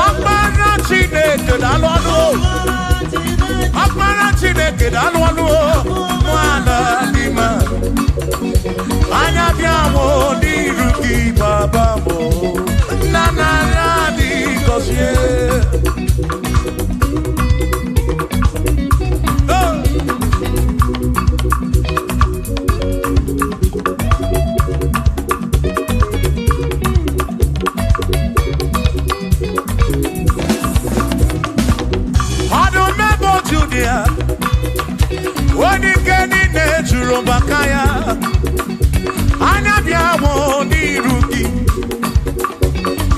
Ọkpara Chineke daalụ ọlụ. Ọkpara Chineke daalụ ọlụ. Nwana dị mma. Anya bịa mụ n'iru gị baba mụ. Nna nara dị gọzie. Oh! Ọdụm ebo Judia, onye ike niile juru maka ya. Anya bịa mụ n'iru gị.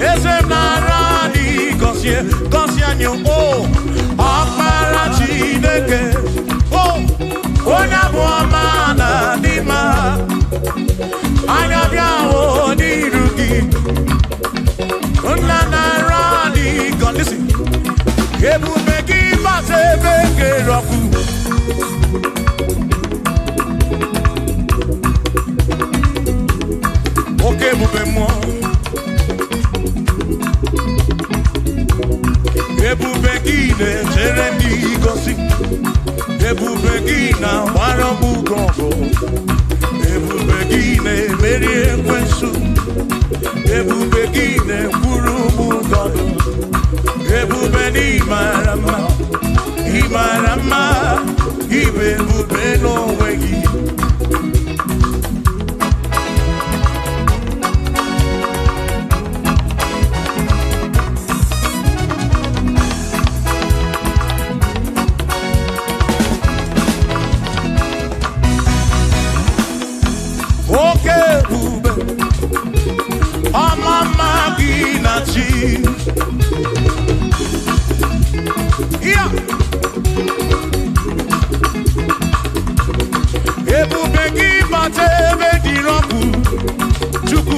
Eze m nara dị gọzie, gọzie anyị o. Ọkpara Chineke, o, onye abụ ọma na dị mma. Anya bịa mụ n'iru gị. Nna nara dị gọzie. Listen. Ebube gị bata ebe kere ọkụ. Oke ebube mmụọ. Ebube gị na-echere ndị gosi. Ebube gị na-agbara m ugo ọgụ. Ebube gị na-emeri ekwensu. Ebube gị na-ekwuru m ụgọdụ. Ebube na ịmara mma, ịmara mma, ibe ebube n'onwe gị. Oke ebube, ọma mma gị na chi. Ya. Ebube gị bata ebe dịrị ọkụ, Chukwu,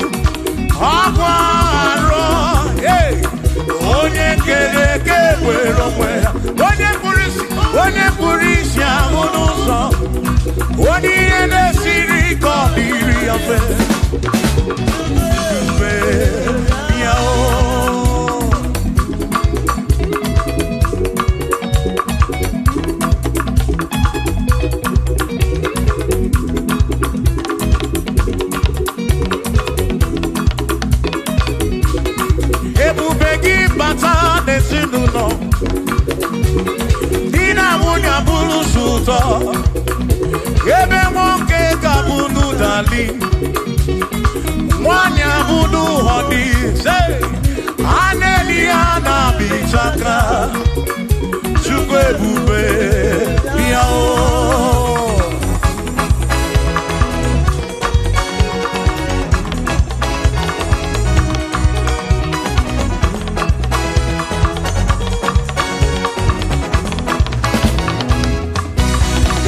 ọkwa arọ, hey! Onye kere eke were onwe ya, onye kpụrụ isi ahụ n'ụzọ, onye ihe na-esiri ka ọ dịrị ya mfe. Ebube ya o. Ebube gị bata n'ezinụlọ, di na nwunye abụrụ sọ ụtọ, ebe nwoke ga-abụ n'ụdali, nwanyị abụ n'ụhọdị, a na-eli ya na-abịchaka, Chukwu ebube bịa o.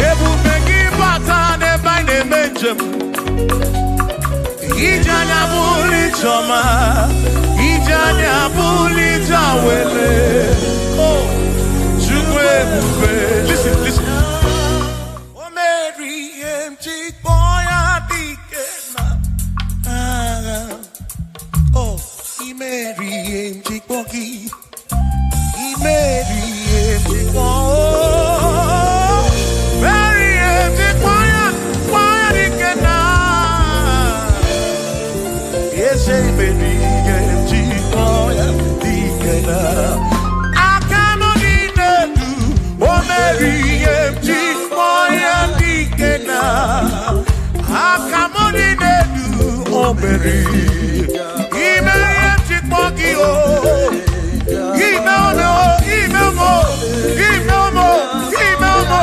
Ebube gị bata n'ebe anyị na-eme njem, ije anya bụrụ ijeọma, ije anya bụrụ ije awele. Oh, Chukwu ebube. Listen, listen. O mere ihe m ji kpọọ ya dike na agha. Oh, i mere ihe m ji kpọọ gị. I mere ihe m ji kpọọ. Mere ihe m ji kpọọ ya dike na Eze mere ihe m ji kpọọ ya dike na aka nọ n'elu, o mere ihe m ji kpọọ ya dike na aka m dị n'elu, o mere ime ihe m ji kpọọ gị o. Ime ọmọ, ime ọmọ, ime ọmọ, ime ọmọ,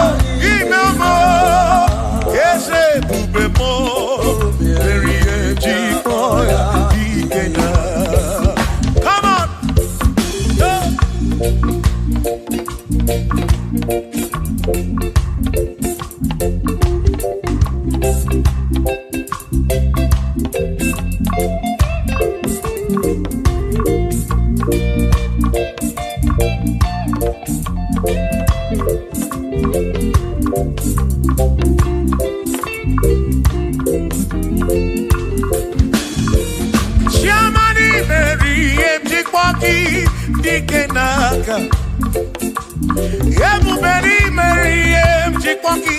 ime ọmọ. Eze ebube mọ, mere ihe m ji kpọọ ya dike na. Come on! Oh. Chiamani mere ihe m ji kpọọ gị dị dike n'aka. Ebube n'imere ihe m jikpọ gị.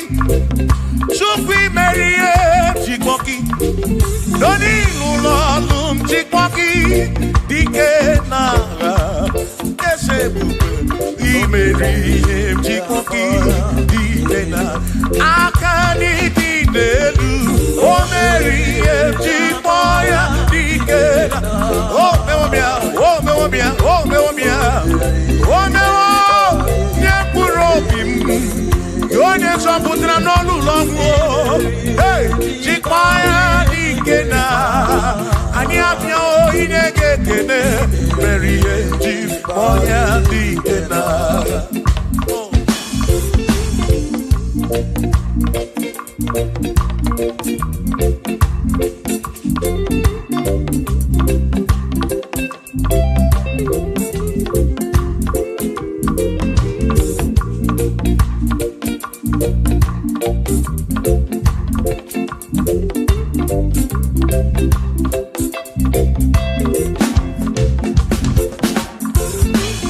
Chukwu imere ihe m jikpọ gị. Doni n'ụlọ ọlụ m jikpọ gị dike n'agha. Eze ebube imere ihe m jikpọ gị dike n'agha. Aka n'ịdị n'elu o mere ihe m jikpọ ya dike n'agha. O mewo m ya, o mewo m ya, o mewo m ya, o mewo nye mkpụrụ obi m. Onye zọpụtara n'ọnụ ụlọ ọgwụ hey, jikwa ya dike na anyị abịa inye gị ekele mere ihe ji kpọọ ya dike na.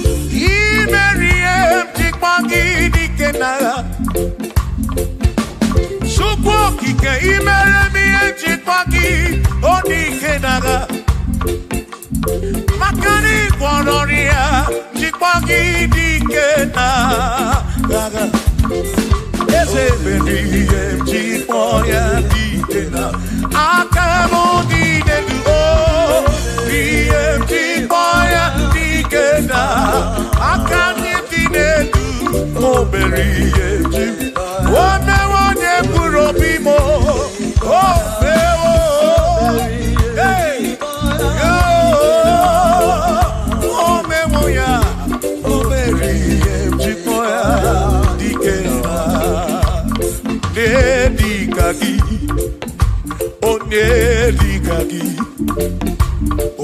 Imere ihe m jikwa gị dike n'agha. Chukwu okike imere m ihe njikwa gị ọ dike n'agha. Maka na ị gwọrọ ọrịa njikwa gị dike n'agha. Eze mere ihe m jikpọ ya dike na aka m dị n'elu o ihe m jikpọ ya dike na aka m dị n'elu o mere ihe m ji o mewo onye mkpụrụ obi m o mewo. Hey! O mewo ya o mere ihe m jikpọ ya dike na onye dịka gị, onye dịka gị,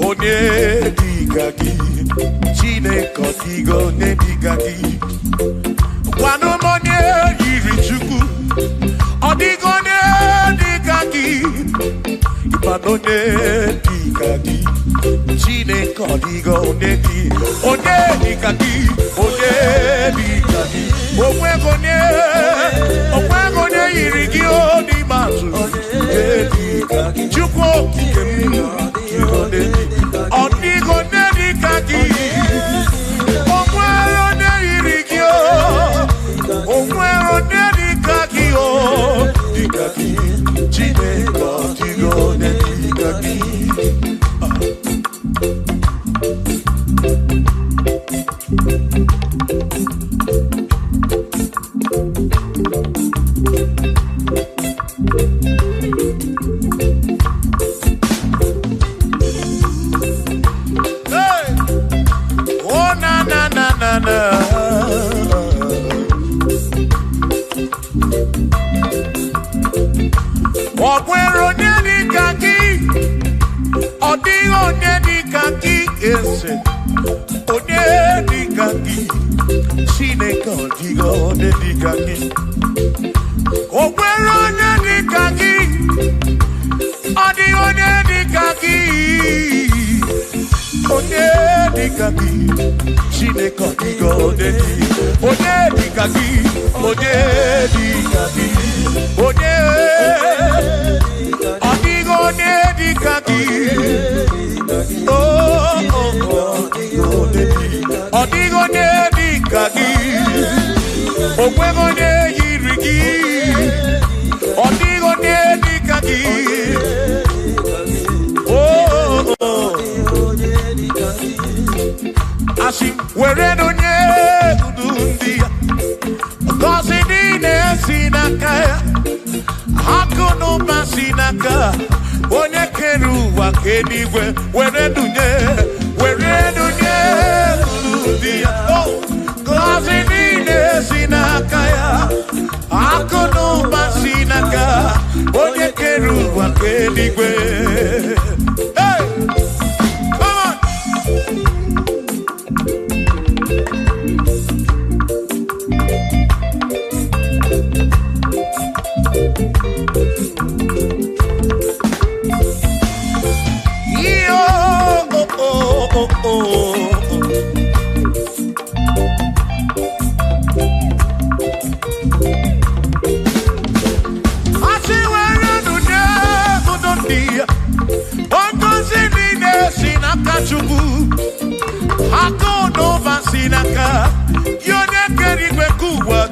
onye dịka gị, Chineke ọ dịghị onye dịka gị. Gwanụ m onye yiri Chukwu, ọ dịghị onye dịka gị, ịmanụ onye dịka gị, Chineke ọ dịghị onye dị, onye dịka gị, onye dịka gị, onweghị onye, onweghị onye yiri gị o n'ime atụ, onye dịka gị, Chukwu okike m, ọ dịghị onye dịka gị, o nwere onye yiri gị o, o nwere onye dịka gị o, dịka gị, Chineke ọ dịghị onye dịka gị. Hey! Oh na na na na na. Ọ nwere onye dịka gị, ọ dịghị onye dịka gị eze, onye dịka gị, Chineke ọ dịghị onye dịka gị. O nwere onye dịka gị, ọ dịghị onye dịka gị, onye dịka gị, Chineke ọ dịghị onye dị, onye dịka gị, onye dịka gị, onye ọ dịghị onye dịka gị. Oh, oh, oh, ọ dịghị onye dịka gị, o nweghị onye yiri gị, ọ dịghị onye dịka gị. Oh, oh, asị m were onye udu ndị ya, ngọzi niile si n'aka ya, akụ na ụba si n'aka onye kere ụwa ka eluigwe, were dunye, were dunye unu ndị ya. Oh, ngọzi niile si n'aka ya, akụ na ụba si n'aka onye kere ụwa ka eluigwe. Hey! Come on! Yo, oh, oh, oh, oh.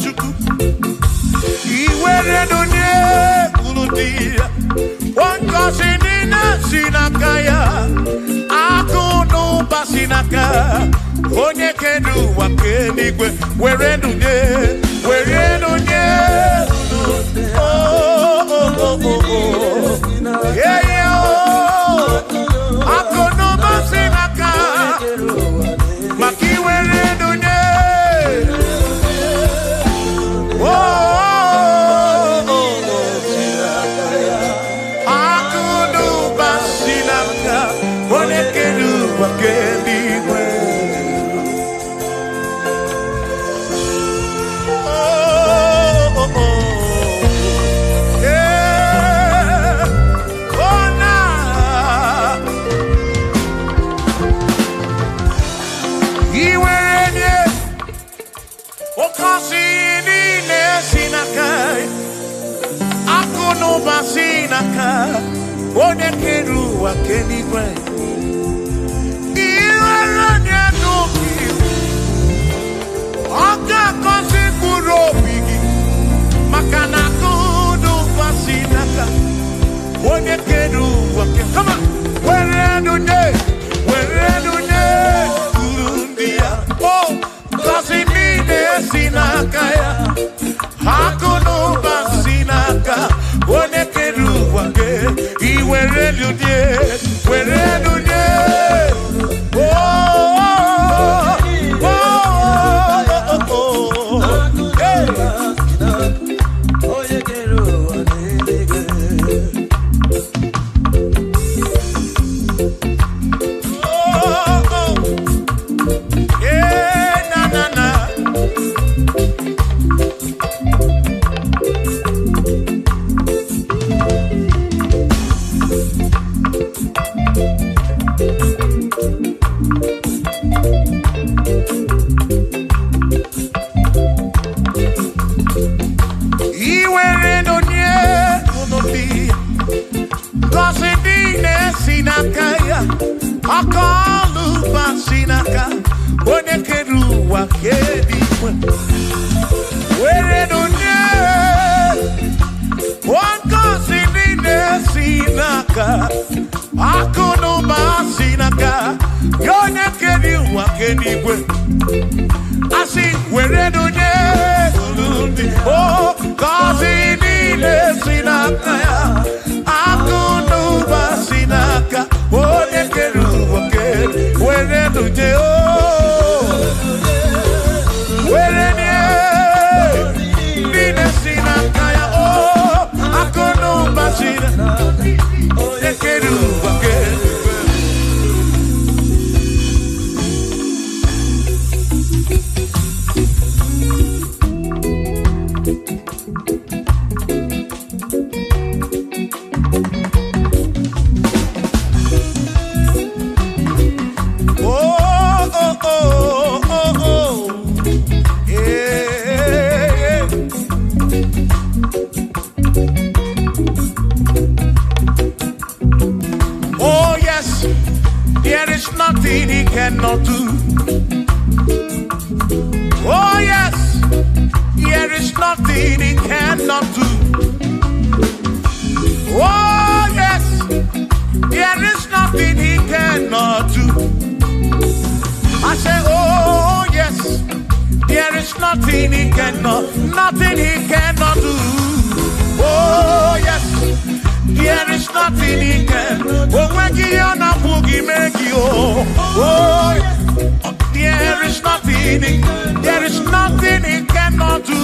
Chukwu. Iwere nụ nye unu dị ya. Ngọzi niile si n'aka ya. Akụ na ụba si n'aka onye kere ụwa nke eluigwe. Were nụ nye, were nụ nye. Oh, oh, oh, oh, oh. Yeah, yeah, oh. Akụ na ụba si n'aka maka iwere nụ nye. Oh, oh, oh, oh. Akụ na ụba si n'aka onye kere ụwa nke eluigwe. Oh, oh, oh. Yeah. Oh, na. Iwere nye oke osimiri niile si n'aka ya. Akụ na ụba si n'aka onye kere ụwa nke eluigwe. Iwere nye n'obi, ọ ga-agọzi mkpụrụ obi gị maka na akụ na ụba si n'aka onye kere ụwa nke. Come on. Were nụ nye, were nụ nye uru ndị ya. Oh, ngọzi niile si n'aka ya. Akụ na ụba si n'aka onye kere ụwa nke. Iwere nụ nye, were nụ nye. Oh, oh, oh, oh, oh. Hey. Onye kere ụwa n'eluigwe. Oh, oh. Yeah, na, na, na. Iwere nụ nye unu dị ngọzi niile si n'aka ya. Aka ọlụ ụba si n'aka onye kere ụwa nke eluigwe. Were nụ nye ngọzi niile si n'aka akụ na ụba si n'aka ya onye kere ụwa nke eluigwe. Asị were nụ nye unu ndị o ngọzi niile si n'aka ya. Akụ na ụba si n'aka onye kere ụwa nke were nụ nye o were nye niile si n'aka ya o akụ na ụba si n'aka onye kere ụwa nke. Oh, oh, oh, oh, oh. Yeah, yeah. Oh, yes, there is nothing he cannot do. Oh, yes, there is nothing he cannot do. Oh, yes, there is nothing he cannot do. I say, oh, yes, there is nothing he cannot, nothing he cannot do. Oh, yes, there is nothing he can. Oh, when he on a boogie, make you. Oh, there is nothing, there is nothing he cannot do.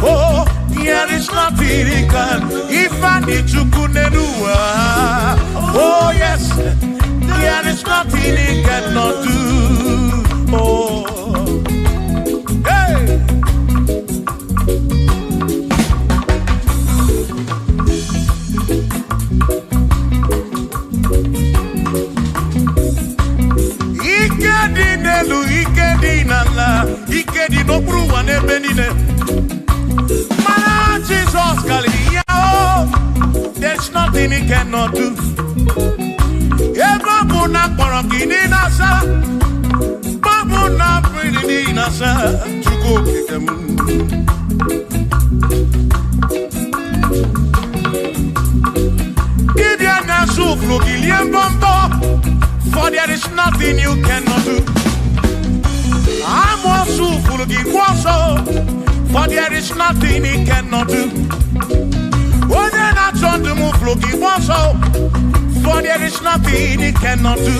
Oh, there is nothing he can. If I need to kunenua. Oh, yes, there is nothing he cannot do. Oh, hey. Ike dị n'elu, ike dị n'ala, ike dị n'okpuru ụwa n'ebe niile. Mana Jizọs karịrị ya o. There's nothing he cannot do. Ebe ọ bụ na akpọrọ gị n'ịnasa, ọ bụ na mmiri n'ịnasa, Chukwu. Chukwu okike m. Dibịa na-asụ ụfụrụ gị lie mbọmbọ, for there is nothing you cannot do. Amụọsụ ụfụrụ gị kwụ ọsọ, for there is nothing he cannot do. Onye na-achọ ndụ m ụfụrụ gị kwụ ọsọ, for there is nothing he cannot do.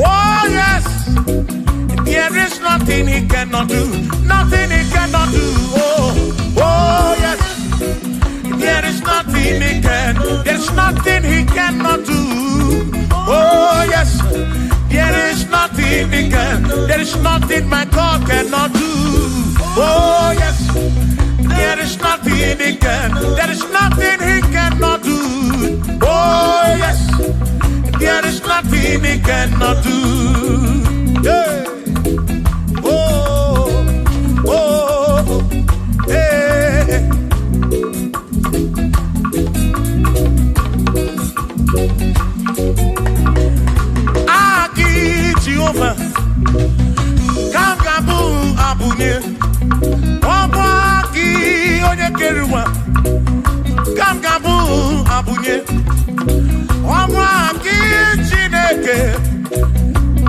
Oh yes, there is nothing he cannot do. Nothing he cannot do. Oh, oh yes, there is nothing he can. There's nothing he cannot do. Oh yes, there is nothing he can. There is nothing my God cannot do. Oh yes, there is nothing he can. There is nothing he cannot do. Oh yes, there is nothing he cannot do. Yeah. Oh, oh, hey. Aki Jehovah, Kangabu Abunye, Ọbụ aki onye kere ụwa, Kangabu Abunye, Ọbụ aki Chineke,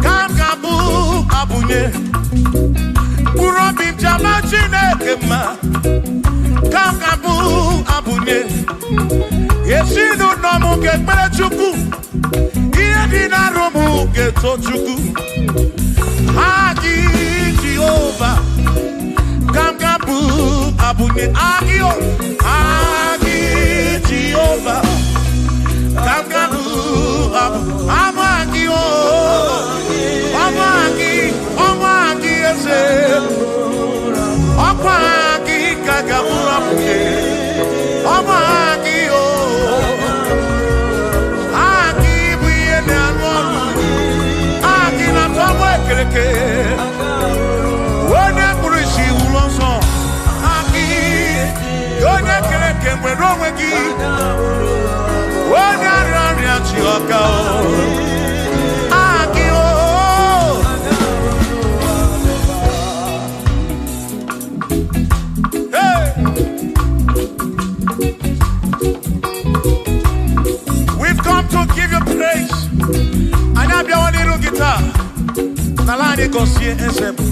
Kangabu Abunye, Mkpụrụ obi m jama Chineke mma, Kangabu Abunye, ezinụlọ m ga-ekpere Chukwu, ihe dị n'arụ m ga-eto Chukwu. Aki Jehova, Kangabu Abunye, Aki o, Aki Jehova, Kangabu Abu, Amaki o, Amaki, Amaki eze, Ọkwa aki Kangabu Abunye, Amaki o, Aki bụ ihe na-arụ ọrụ, Aki na-atọ mụ ekereke. Onye kpụrụ isi wuru ọsọ, Aki, onye kere eke nwere onwe gị, onye arịa ọrịa chi ọka o, Aki o. Hey! We've come to give you praise. Anyị abịawa n'iru gị taa, n'ala anyị gọzie eze bụ.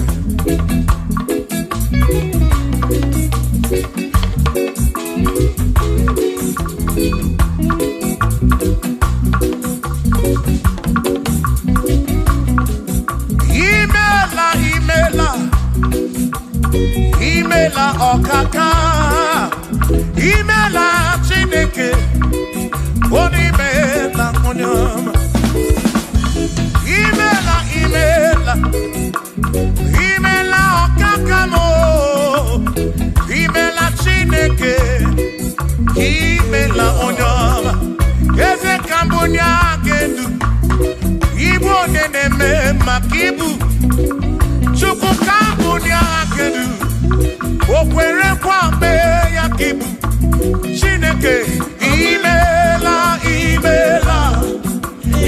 Imela, imela, imela ọkaka, imela Chineke, onye imela onye ọma. Imela, imela, imela ọkaka m o, imela Chineke, imela onye ọma. Eze ka mbụ onye aka edu, ibu onye na-eme maka ibu, Chukwu ka mbụ onye aka edu, o kwere nkwa mee ya ka ibu. Chineke, imela, imela,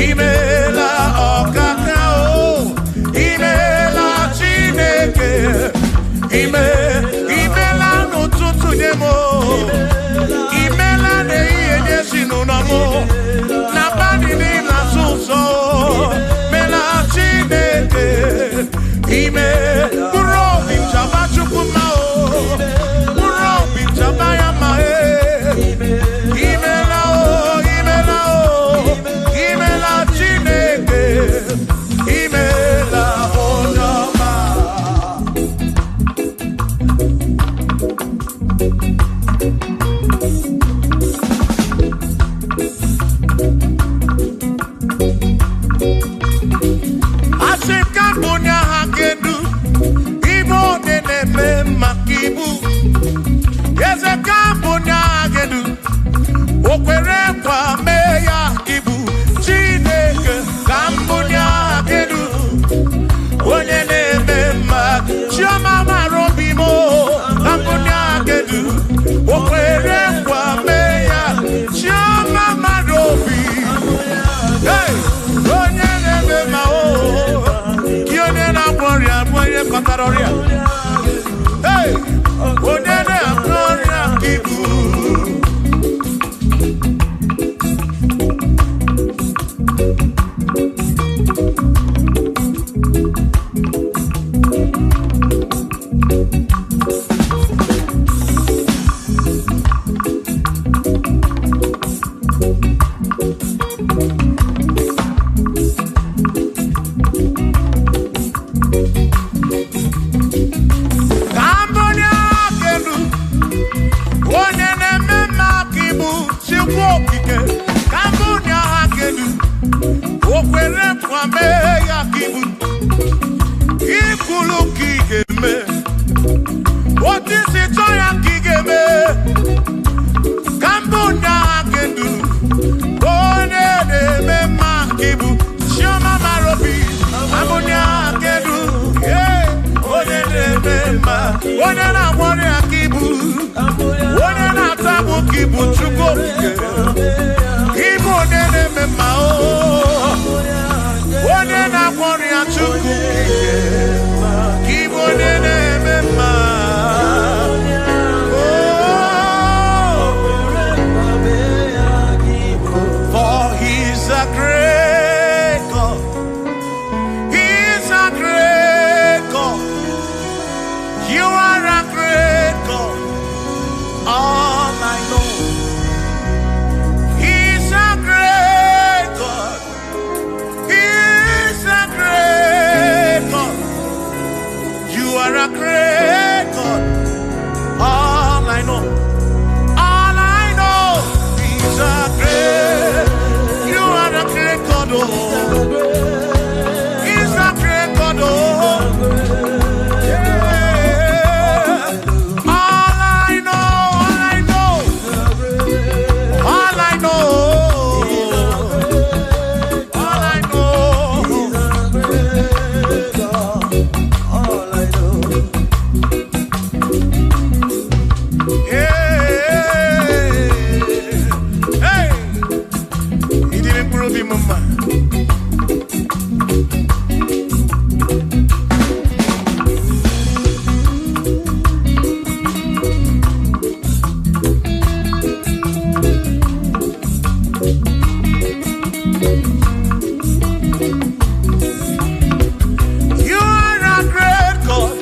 imela ọkaka o, imela Chineke, imela n'ụtụtụ nye m o, imela n'ehihie nye ezinụlọ m o, n'abalị niile asụ ụzọ o, mela Chineke, ime mkpụrụ obi m chaba Chukwu mma o, mkpụrụ obi m chaba ya mma e. Imela o, imela o, imela Chineke, imela onye ọma. Asị m ka mbụ onye agha ga-edu, ibu onye na-eme maka ibu. Eze ka mbụ onye agha ga-edu, o kwere nkwa mee ya ibu. Chineke ka mbụ onye agha ga-edu, onye na-eme mma. Chioma mara obi m o, ka mbụ onye agha ga-edu, o kwere nkwa mee ya. Chioma mara obi. Hey! Onye na-eme mma o, gị onye na-agwọ ọrịa. na-agwọ ihe kpatara ọrịa. Hey! Onye na-agwọ ọrịa ka ibu. Ka mbụ onye aka elu, onye na-eme mma ka ibu Chukwu okike. Ka mbụ onye aka elu, o kwere nkwa mee ya ka ibu. Ikwulu ka ị ga-eme, otu isi chọọ ya ka ị ga-eme. Ka mbụ onye aka elu, onye na-eme mma ka ibu. Chioma mara obi, abụ onye aka elu, yeah. Onye na-eme mma, onye na-agwọ ọrịa ka ibu, onye na-ata agbụ ka ibu Chukwu okike. Ịbụ onye na-eme mma o, onye na-agwọ ọrịa Chukwu okike. Ka ịbụ onye na-eme mma. Oh, for he's a great God. He's a great God. You are a great God. All I know. He's a great God. He's a great God. You are a great God. All I know. All I know. He's a great. You are a great God. Oh. He's a great God. Oh. Yeah. All I know. All I know. All I know. All I know. All I know. Yeah. Hey. He didn't prove him, mama. You are a great God.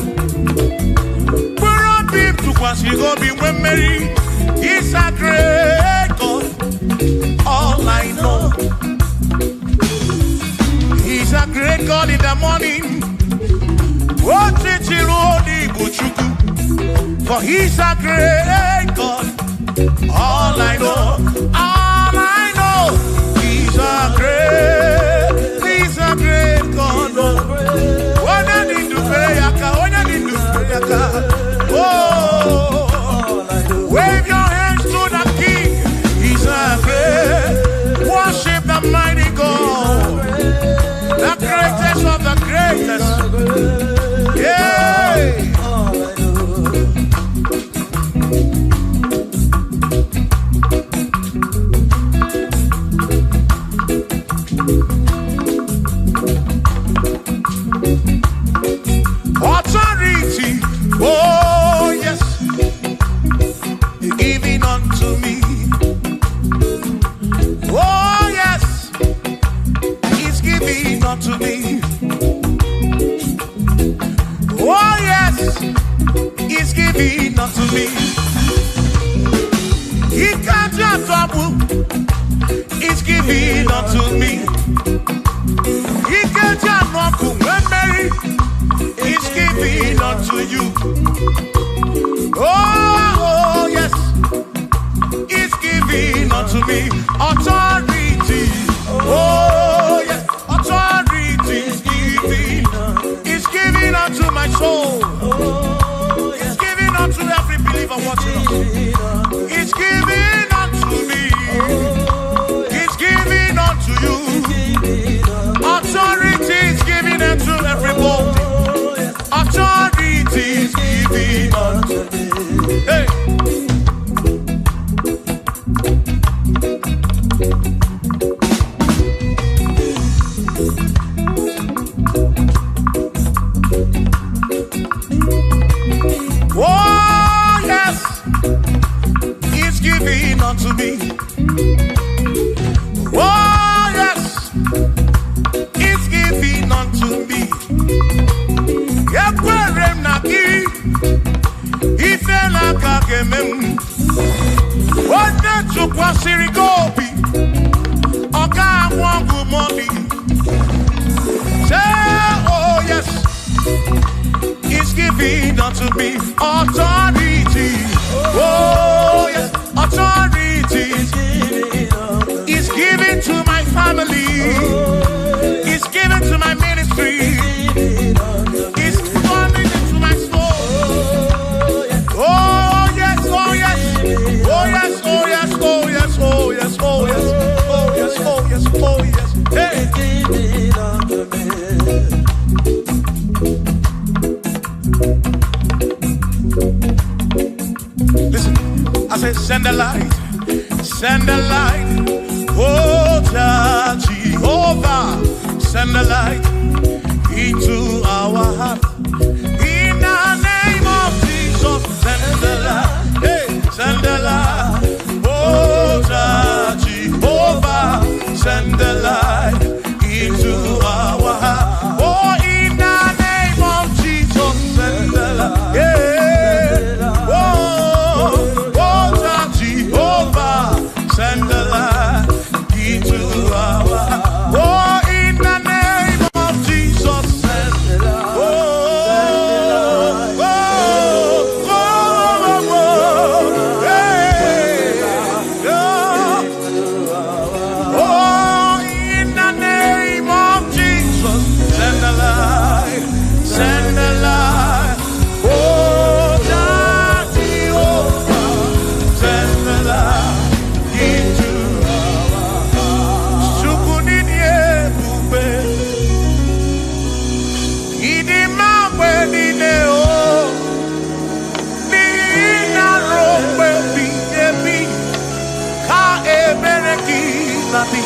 Mkpụrụ obi m tụkwasịrị gị obi nwee mmeri. He's a great God. All I know. He's a great God in the morning. Otiti ruo n'Igbo Chukwu. For he's a great God. All I know, all I know, he's a great God. Onye dị ndụ fere ya aka, onye dị ndụ fere ya aka. Oh, wave your hands to the King. He's a great, worship the mighty God, the greatest of the greatest. Yeah. Authority, oh yes, giving unto me. Oh yes, he's giving unto me. Oh yes, he's giving unto me. He can't just trouble. He's giving unto me. He can't just walk when Mary. He's giving unto you. Oh, oh yes, he's giving unto me authority. Oh yes, authority is giving. He's giving unto my soul. He's giving unto every believer watching us. He's giving unto me. He's giving unto you. Authority is giving unto everybody. Authority is giving unto me. Hey. Ekwere m na gị, ife na-aka ga-eme m. Onye tụkwasịrị gị obi, ọ ga-anwụ ọgwụ mọni. Say, oh yes, he's giving unto me authority. Oh yes, authority. He's giving to my family. He's giving to my ministry. He's coming into my soul. Oh yes, oh yes, oh yes, oh yes, oh yes, oh yes, oh yes, oh yes, oh yes, oh yes. Hey. Listen, I said, send the light, send the light. Oh, Jehovah, send the light into our heart. In the name of Jesus, send the light. Hey, send the light. Oh, Jehovah, send the light into our heart. Oh, in the name of Jesus, send the light. Yeah. Oh, oh, Jehovah, send the light into our heart. Oh, in the name of Jesus, send the light. Oh, oh, oh, oh, oh, hey, oh. Oh, in the name of Jesus, send the light, send the light. Oh, Jehovah, send the light into our hearts. Chukwu nini ebube, ịdị mma mgbe niile o, n'ihi na ruo mgbe ebighị ebi ka ebere gị na-adị.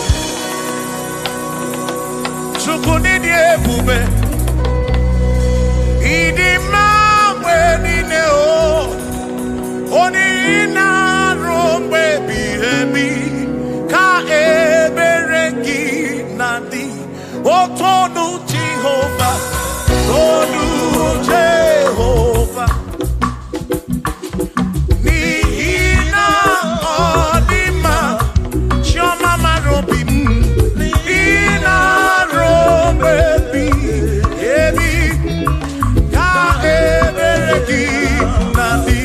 Chukwu nini ebube, ịdị mma mgbe niile o, onye na-arụ mgbe ebighị ebi ka ebere gị na-adị. Otonu Jehova, tonu Jehova, n'ihi na ọ dị mma, chiọma mara obi m, n'ihi na-arụ mgbe ebighị ebi ka ebere gị na-adị.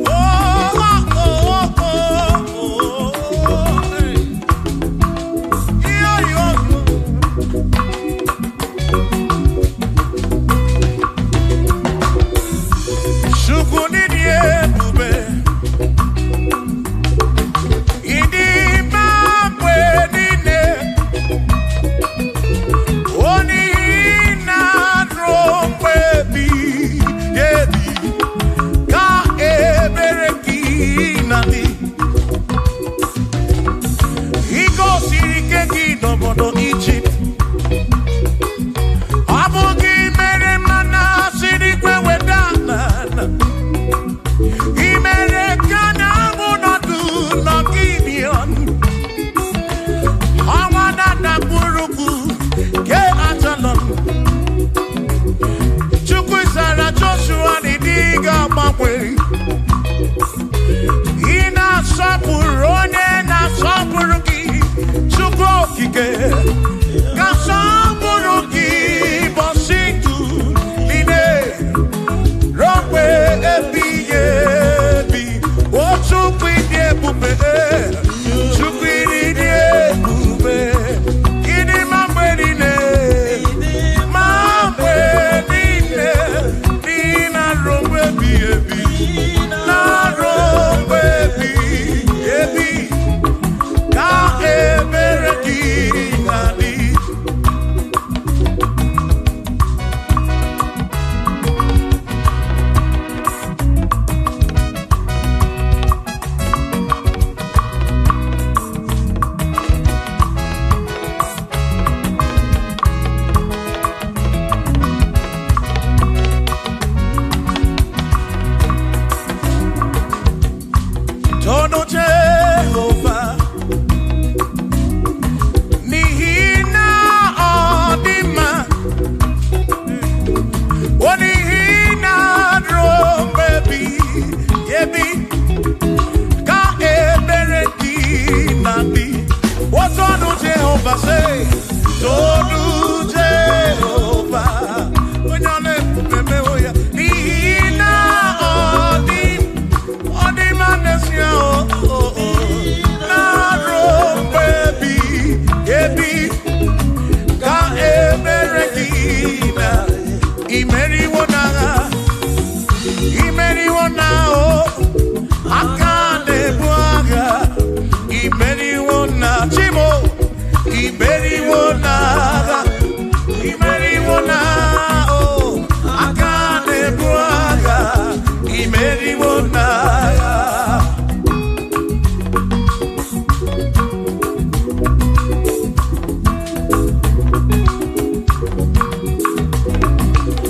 Oh, oh, oh, oh, oh, hey. Yo, yo, yo. Chukwu nini ebube, ịdị mma mgbe niile, onye na-arụ mgbe ebighị ebi, ka ebere gị na-adị. I gosiri ike gị n'obodo Ijipt, ọ bụ gị mere mmanụ siri igwe weda n'ala. I mere ka na-amụ nọdụ n'Gibion, ọnwa na-adakpụrụkwu ke Ajalon. Chukwu zara Joshua na ịdị ga-agbanwe. Ị na-asọpụrụ onye na-asọpụrụ gị, Chukwu okike ga-asọpụrụ gị bọsị ndụ niile ruo mgbe ebighị ebi. Jehovah, say, Tonu Jehovah. Onye ọ na-ebube ya, n'ihi na ọ dị, ọ dị mma n'ezie, o, o, na-arụ mgbe ebighị ebi ka emere gị na imeriwo n'agha, imeriwo na o aka na-ebu agha, imeriwo na chimo, imeriwo n'agha, imeriwo na o aka na-ebu agha, imeriwo n'agha.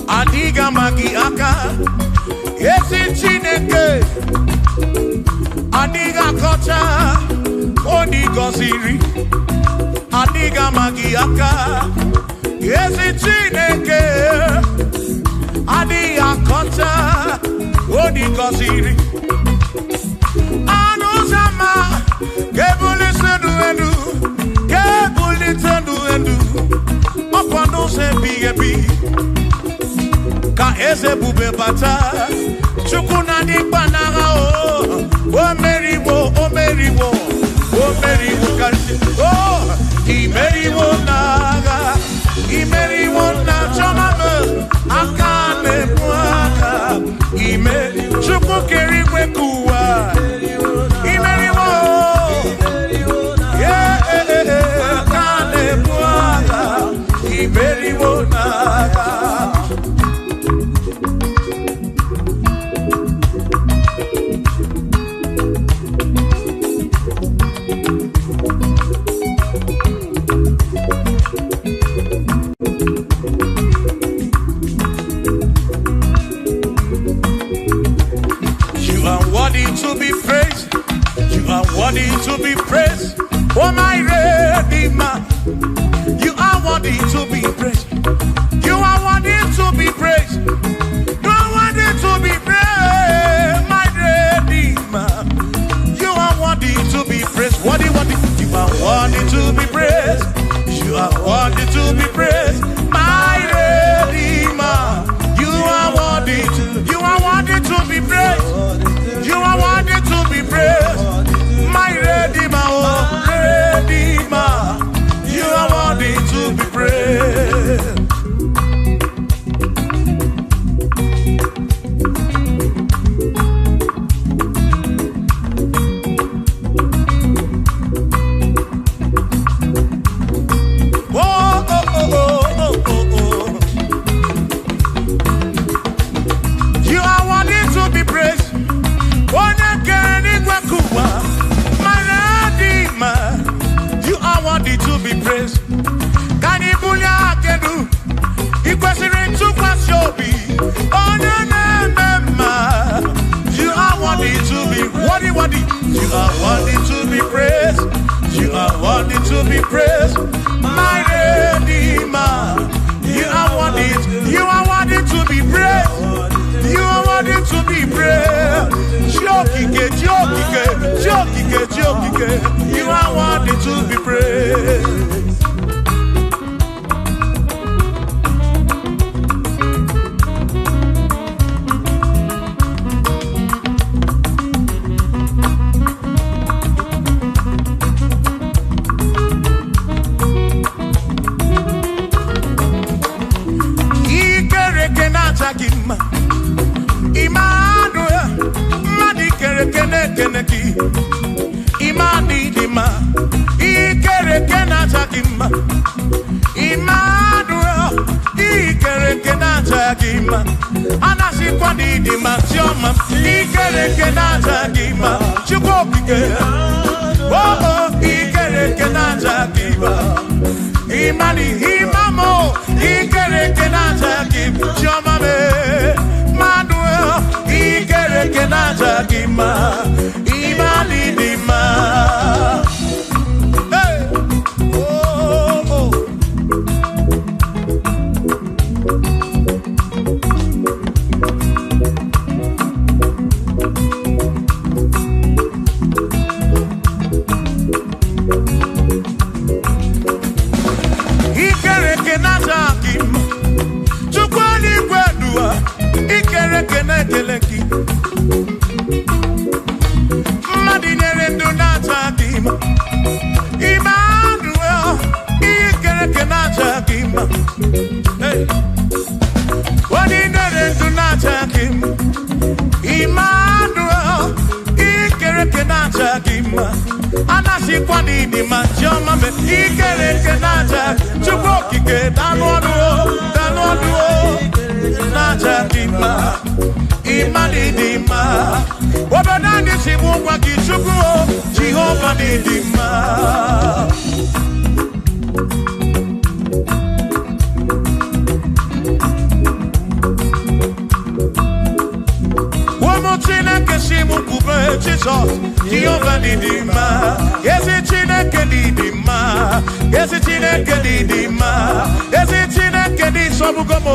Adịghị ama gị aka, ezi Chineke, adịghị akọcha onye gọziri, adịghị ama gị aka, ezi Chineke, adịghị akọcha onye gọziri. Anụ ụzọ ama ga-ebulite ndụ elu, ga-ebulite ndụ elu, ọkwa n'ụzọ ebighị ebi ka eze ebube bata. Chukwu na ndị mkpa n'agha, o o meriwo, o meriwo, o meriwo karịsịa, o imeriwo n'agha, imeriwo na chọma m aka na-ebu aka, ime Chukwu kere igwe ka ụwa, imeriwo, yeah, aka na-ebu agha, imeriwo n'agha. You are worthy to be praised. You are worthy to be praised. Oh, my Redeemer. You are worthy to be praised. You are worthy to be praised. You are worthy to be praised, my Redeemer. You are worthy to be praised. Worthy, worthy. You are worthy to be praised. You are worthy to be praised, my Redeemer. You are worthy to. You are worthy to be praised. You are worthy to be praised, my Redeemer, oh Redeemer. You are worthy to be praised. Oh, oh, oh, oh, oh, oh, oh. You are worthy to be praised. Onye kere n'igwe ka ụwa, my Redeemer. You are worthy to be praised. Ka anyị bulie aka elu, ị kwesịrị ntụkwasị obi, onye na-eme mma. You are worthy to be worthy, worthy. You are worthy to be praised. You are worthy to be praised, my Redeemer. You are worthy. You are worthy to be praised. You are worthy to be praised. Chiokike, Chiokike, Chiokike, Chiokike. You are worthy to be praised. Ikereke na-acha gị mma. Emmanuel, mmadụ ikereke na-ekene gị. Imani dị mma, ikereke na-acha gị mma. Emmanuel, ikereke na-acha gị mma. Anasịkwa na ịdị mma, Chiọma, ikereke na-acha gị mma. Chukwu okike, oh, oh, ikereke na-acha gị mma. Imani, imamo, ikereke na-acha gị mma. Chiọma me, Emmanuel, ikereke na-acha gị mma. Imani dị mma. Hey! Oh, oh. na-aja gị mma, anasịkwa n'ịdị mma, chiọma me ikere eke na-aja, Chukwu okike danụ ọnụ o, danụ ọnụ o, na-aja gị mma, ịma n'ịdị mma. Obodo anyị si bụ ngwa gị Chukwu o, Jehova n'ịdị mma. Chineke si m kwube Jizọs, Jehova dị mma, ezi Chineke dị mma, ezi Chineke dị mma, ezi Chineke dị sọgbugo m,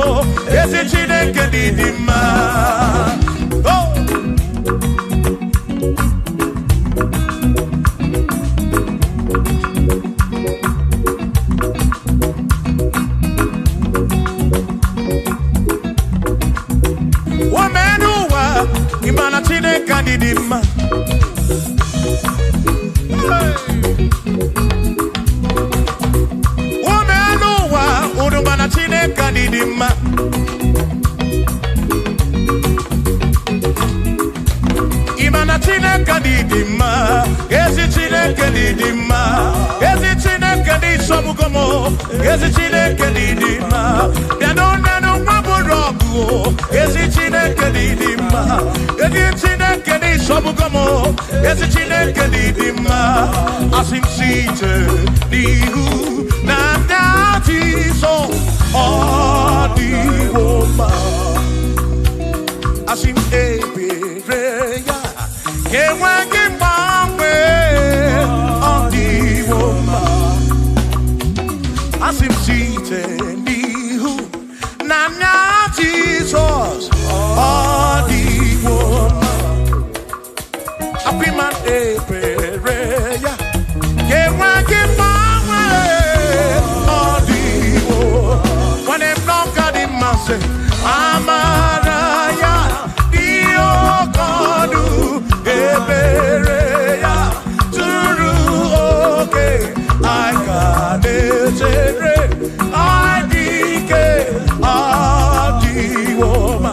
ezi Chineke dị mma. Oh! Imana Chineke dị mma. Ume n'ụwa, unu mana Chineke dị mma. Imana Chineke dị mma, ezi Chineke dị mma, ezi Chineke dị sọgbugo m, ezi Chineke dị mma. Bịa n'ụlọ nwa bụrụ ọgụ, ezi Chineke dị mma, ezi Chineke dị sọgbugo m, ezi Chineke dị mma. Asị m site n'ihu na ndị Jizọs ọ dịwo mma. Asị m ebere ya enweghị mgbanwe, ọ dịwo mma. Asị m site n'ihu na ndị Jizọs ọ dịwo mma. Apịma ebere ya enweghị mgbanwe, ọ dịwo. Nwanne m n'ọka dị mma sị, amara ya dị oke ọnụ, ebere ya zuru oke, anyị ka na-echere, anyị dị ike, ọ dịwo mma.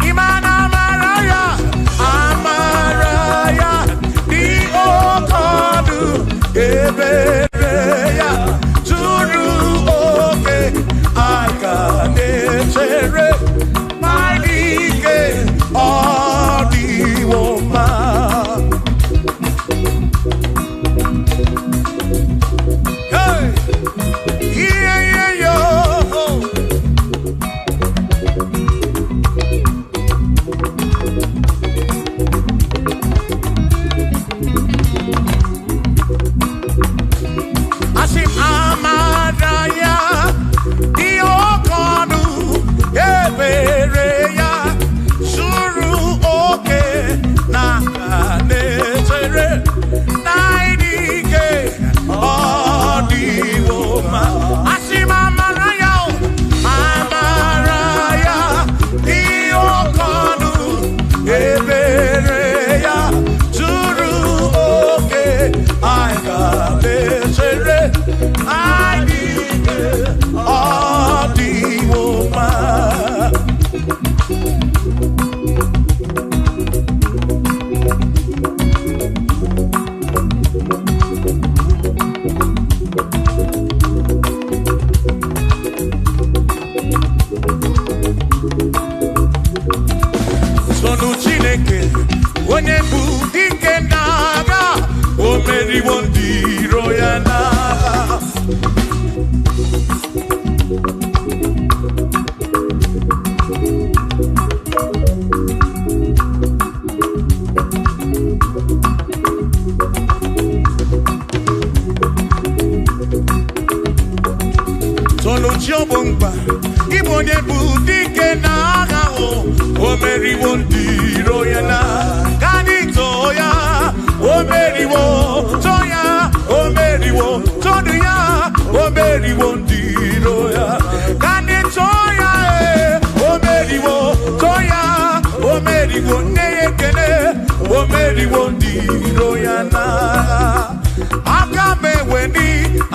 Ịma na amara ya, amara ya dị oke ọnụ, ebere ya zuru oke, anyị ka na-echere, anyị dị ike, ọ dịwo mma. Hey! Yeah, yeah, yo. Asị m amara ya dị oke ọnụ, ebere ya zuru oke, na na-echere, na ịdị ike, ọ dịwo mma. Asị m amara ya, amara ya dị oke ọnụ, ebere ya zuru oke, anyị ga na-echere, anyị dị ike, ọ dịwo mma. Sonu Chineke, onye bụ dike n'agha, o meriwo ndị iro ya n'agha. Sonu chi ọ bụ mkpa, ịbụ onye bụ dike n'agha, o meriwo ndị iro ya n'agha. Ka anyị too ya, o meriwo, too ya, o meriwo, tonu ya, o meriwo ndị iro ya. Ka anyị too ya, o meriwo, too ya, o meriwo, nne ya ekele, o meriwo ndị iro ya n'agha. Aka m eweni,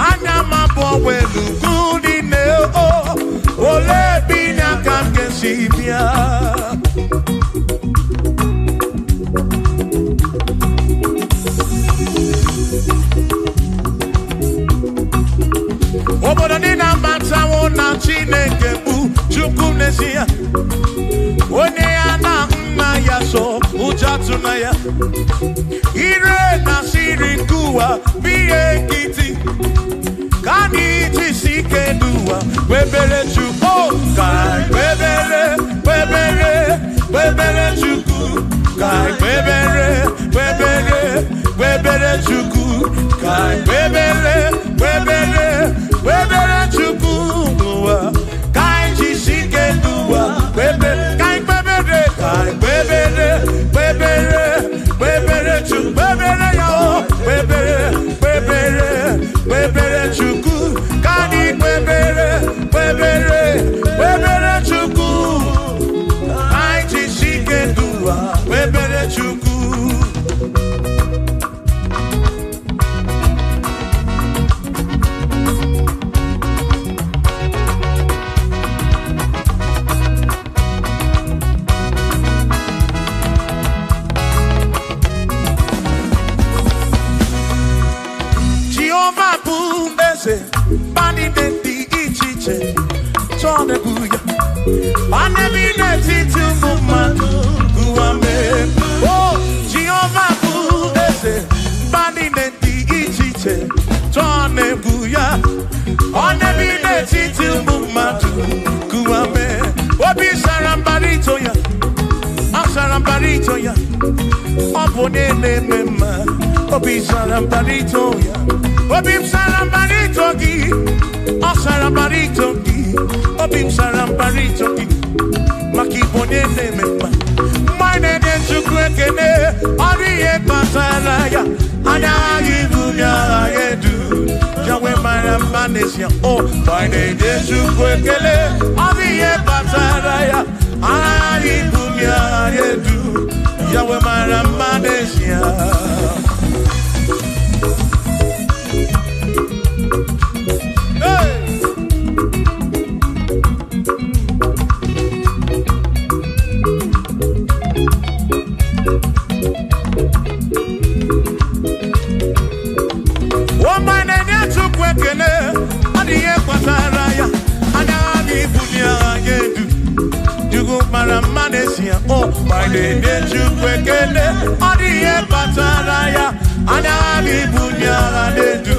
anya m abụọ welu ugwu niile, o olee ebe inye aka m ga-esi bịa? atụna ya. Ire na siri nke ụwa bụ ihe nkịtị. Ka anyị jisi ike n'ụwa kpebere Chukwu. Ka anyị kpebere, kpebere, kpebere Chukwu. Ka anyị kpebere, kpebere, kpebere Chukwu. Ka anyị kpebere, kpebere, kpebere Chukwu n'ụwa. Ka anyị jisi ike n'ụwa kpebere. Ka anyị kpebere, ka anyị kpebere, kpebere, kpebere Chukwu. Kpebere ya o, kpebere, kpebere, kpebere Chukwu. Ka anyị kpebere, kpebere, kpebere Chukwu. Ka anyị jisi ike n'ụwa kpebere Chukwu. Jehova bụ eze, mba niile dị iche iche chọọ na-ebu ya. Ọ na-ebi n'etiti ụmụ mmadụ ụwa mee. O Jehova bụ eze, mba niile dị iche iche chọọ na-ebu ya. Ọ na-ebi n'etiti ụmụ mmadụ ụwa mee. Obi sara mbara ito ya, ọ sara mbara ito ya. Ọ bụ onye na-eme mma, obi sara mbara ito ya. Obi m sara mbara ito gị, ọ sara mbara ito gị. Obi m sara mbara ito gị, maka ịbụ onye na-eme mma. Mgbe anyị na-enye Chukwu ekele, ọ dị ihe kpatara ya. Anya aghaghị ibu ya aghaghị edu. Yahweh mara mma n'ezie. O, mgbe anyị na-enye Chukwu ekele, ọ dị ihe kpatara ya. Anya aghaghị ibu ya aghaghị edu. Yahweh mara mma n'ezie. Hey! Ọma na-enye Chukwu ekele, ọ dị ihe kpatara ya. Anya aghaghị ibuli agha edu. Chukwu mara mma n'ezie. O, ma na-enye Chukwu ekele, ọ dị ihe kpatara ya. Anya aghaghị ibuli agha edu.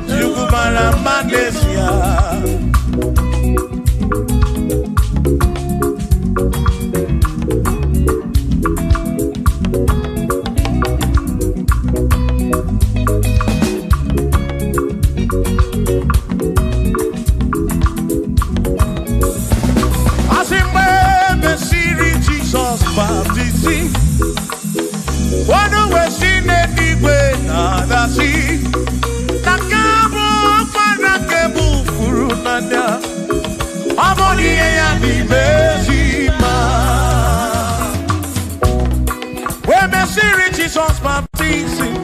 Chukwu mara mma n'ezie. Asị mgbe e mesịrị Jizọs baptizim, ọnụ wee si n'eluigwe na-adasị, na nke a bụ ọkpara nke bụ furu n'anya, ọ bụ na ihe ya n'ime ezi mma. Wee mesịrị Jizọs baptizim,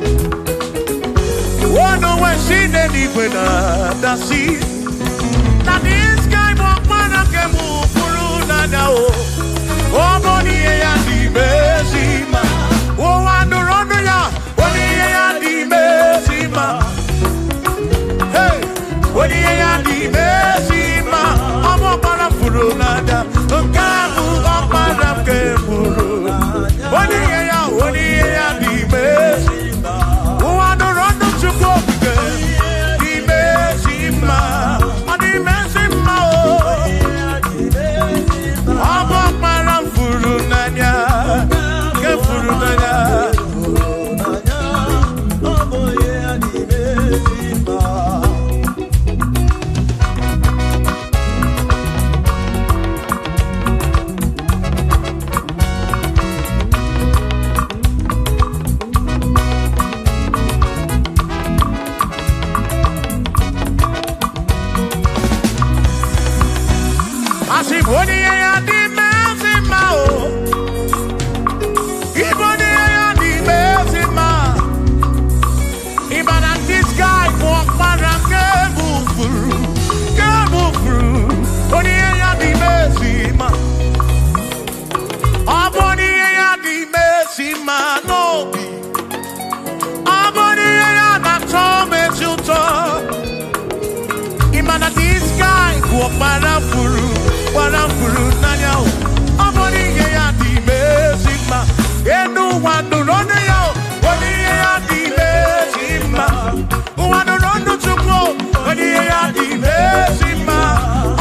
ọnụ wee si n'eluigwe na-adasị, na this guy bụ ọkpara nke bụ furu n'anya o. Ọ bụ na ihe ya n'ime ezi mma. Ụwa nụrụ ọnụ ya, ọ bụ ihe ya n'ime ezi mma. Hey! Onye ihe ya n'ime ezi mma. Ọ bụ ọkpara furu n'anya, nke a bụ ọkpara nke furu. Onye ihe ya, onye ihe ya n'ime ezi mma. Ụwa nụrụ ọnụ Chukwu okike n'ime ezi mma. Ọ n'ime ezi mma o. Ọ bụ ọkpara m furu n'anya, nke furu n'anya. Asị m onye ihe ya dị ezi mma o. Ịbụ onye ihe ya dị ezi mma. Ị ma na this guy bụ ọkpara nke bụ furu, nke bụ furu. Onye ihe ya dị ezi mma. Ọ bụ onye ihe ya dị ezi mma n'obi. Ọ bụ onye ihe ya na-atọ m ezi ụtọ. Ị ma na this guy bụ ọkpara furu, gbara furu n'anya o. Ọ bụ n'ihe ya dị ime ezi mma. Enu Ụwa nụrụ ọnụ ya, onye ihe ya dị ezi mma. Ụwa nụrụ ọnụ Chukwu, onye ihe ya dị ezi mma.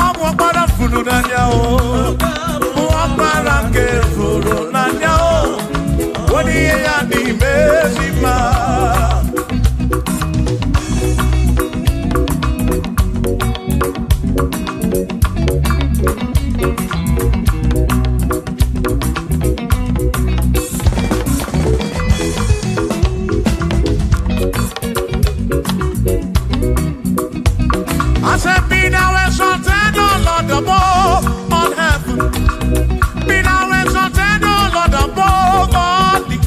Ọ bụ ọkpara furu n'anya o, bụ ọkpara nke furu n'anya o, onye ihe ya dị ezi mma. I said, be thou exalted, O Lord, above all heaven. Be thou exalted, O Lord, above all the.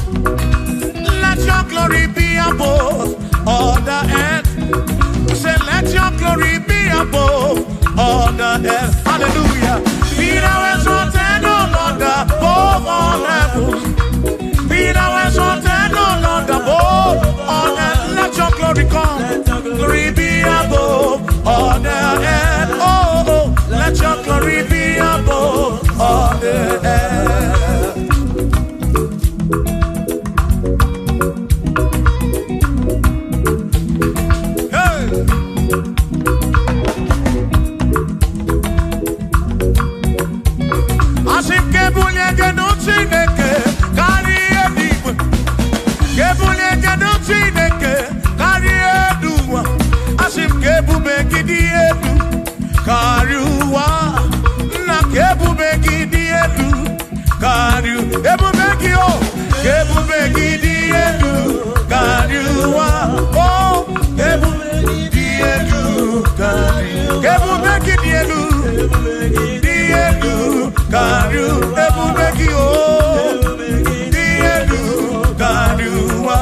Let your glory be above all the earth. Say, let your glory be above all the earth. Hallelujah. Be thou exalted, O Lord, above all heavens. Be thou exalted, O Lord, above all earth. Let your glory come. Glory be above all the earth. Oh, oh, let your glory be above all the earth. Hey! Asị m ka ebulie gị nụ Chineke karịa eluigwe. Ka ebulie gị nụ Chineke karịa elu ụwa. Asị m ka ebube gị dị elu karịa ụwa. Nna, ka ebube gị dị elu karịa ebube gị o. Ka ebube gị dị elu karịa ụwa. O, ka ebube gị dị elu karịa. Ka ebube gị dị elu. Dị elu karịa ebube gị o, dị elu karịa ụwa.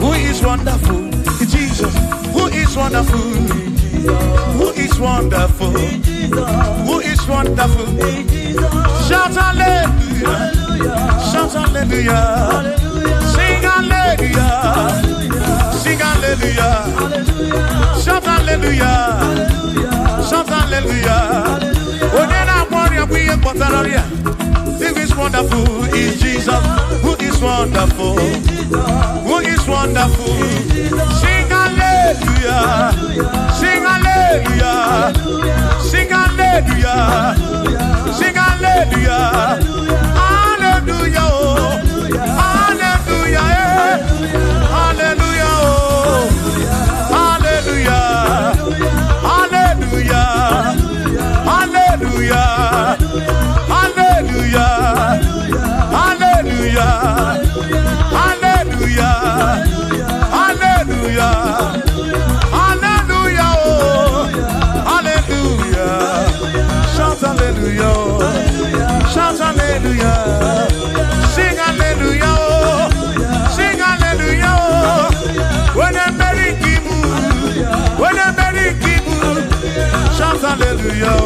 Who is wonderful? Jesus. Who is wonderful? Who is wonderful? Who is wonderful? Shout hallelujah. Shout hallelujah. Sing hallelujah. Sing hallelujah. Shout hallelujah. Shout hallelujah. Onye na-agwọ ọrịa bụ ihe kpọtara ọrịa. Who is wonderful is Jesus. Who is wonderful? Who is wonderful? Sing hallelujah. Sing hallelujah. Sing hallelujah. Sing hallelujah. Hallelujah. Oh. Hallelujah. Eh. Hallelujah. Oh. Hallelujah. Hallelujah. Hallelujah. Hallelujah. Hallelujah. Hallelujah. Hallelujah. Hallelujah. Oh. Hallelujah. Shout hallelujah. Shout hallelujah. Sing hallelujah. Oh. Sing hallelujah. Oh. When I'm very kibu. When I'm very kibu. Shout hallelujah.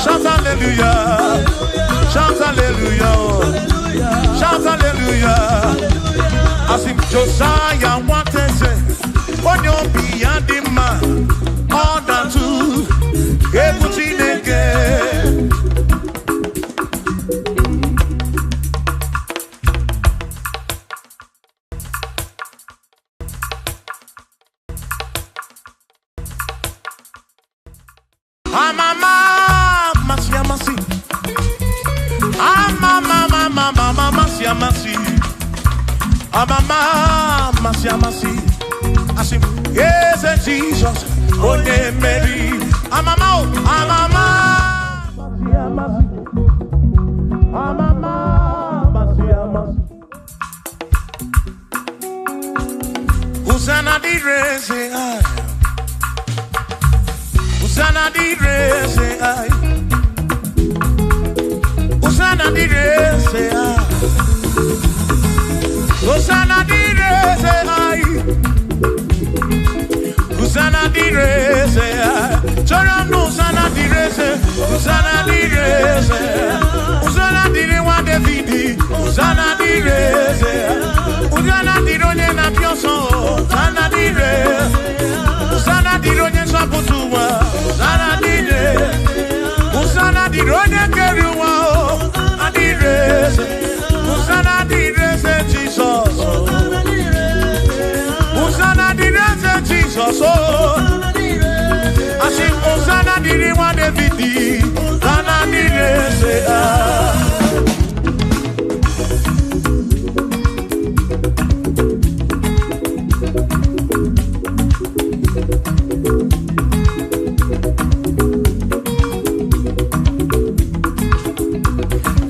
Shout hallelujah. Shout hallelujah. Shout hallelujah. Asị m Josiah nwateze, onye obi ya dị mma, ọ na-atụ egwu Chineke. Amama amasị amasị. Amama amama amasị amasị. Amama amasị amasị. Asị m eze Jizọs onye mmeri. Amama o, amama amasị amasị. Amama amasị amasị. Hosanna dịrị eze anyị. Hosanna dịrị eze anyị. Hosanna dịrị eze anyị. Hosanna dịrị eze anyị. Hosanna dịrị eze. Chọrọ m na Hosanna dịrị eze. Hosanna dịrị eze. Hosanna dịrị nwa David. Hosanna dịrị eze. Hosanna dịrị onye na-abịa ọsọ. Hosanna dịrị. Hosanna dịrị onye nzọpụta ụwa. Hosanna dịrị. Hosanna dịrị onye kere ụwa. Hosanna dịrị eze. Hosanna dịrị eze Jizọs. Hosanna dịrị eze Jizọs. Asị Hosanna dịrị nwa David. Hosanna dịrị eze.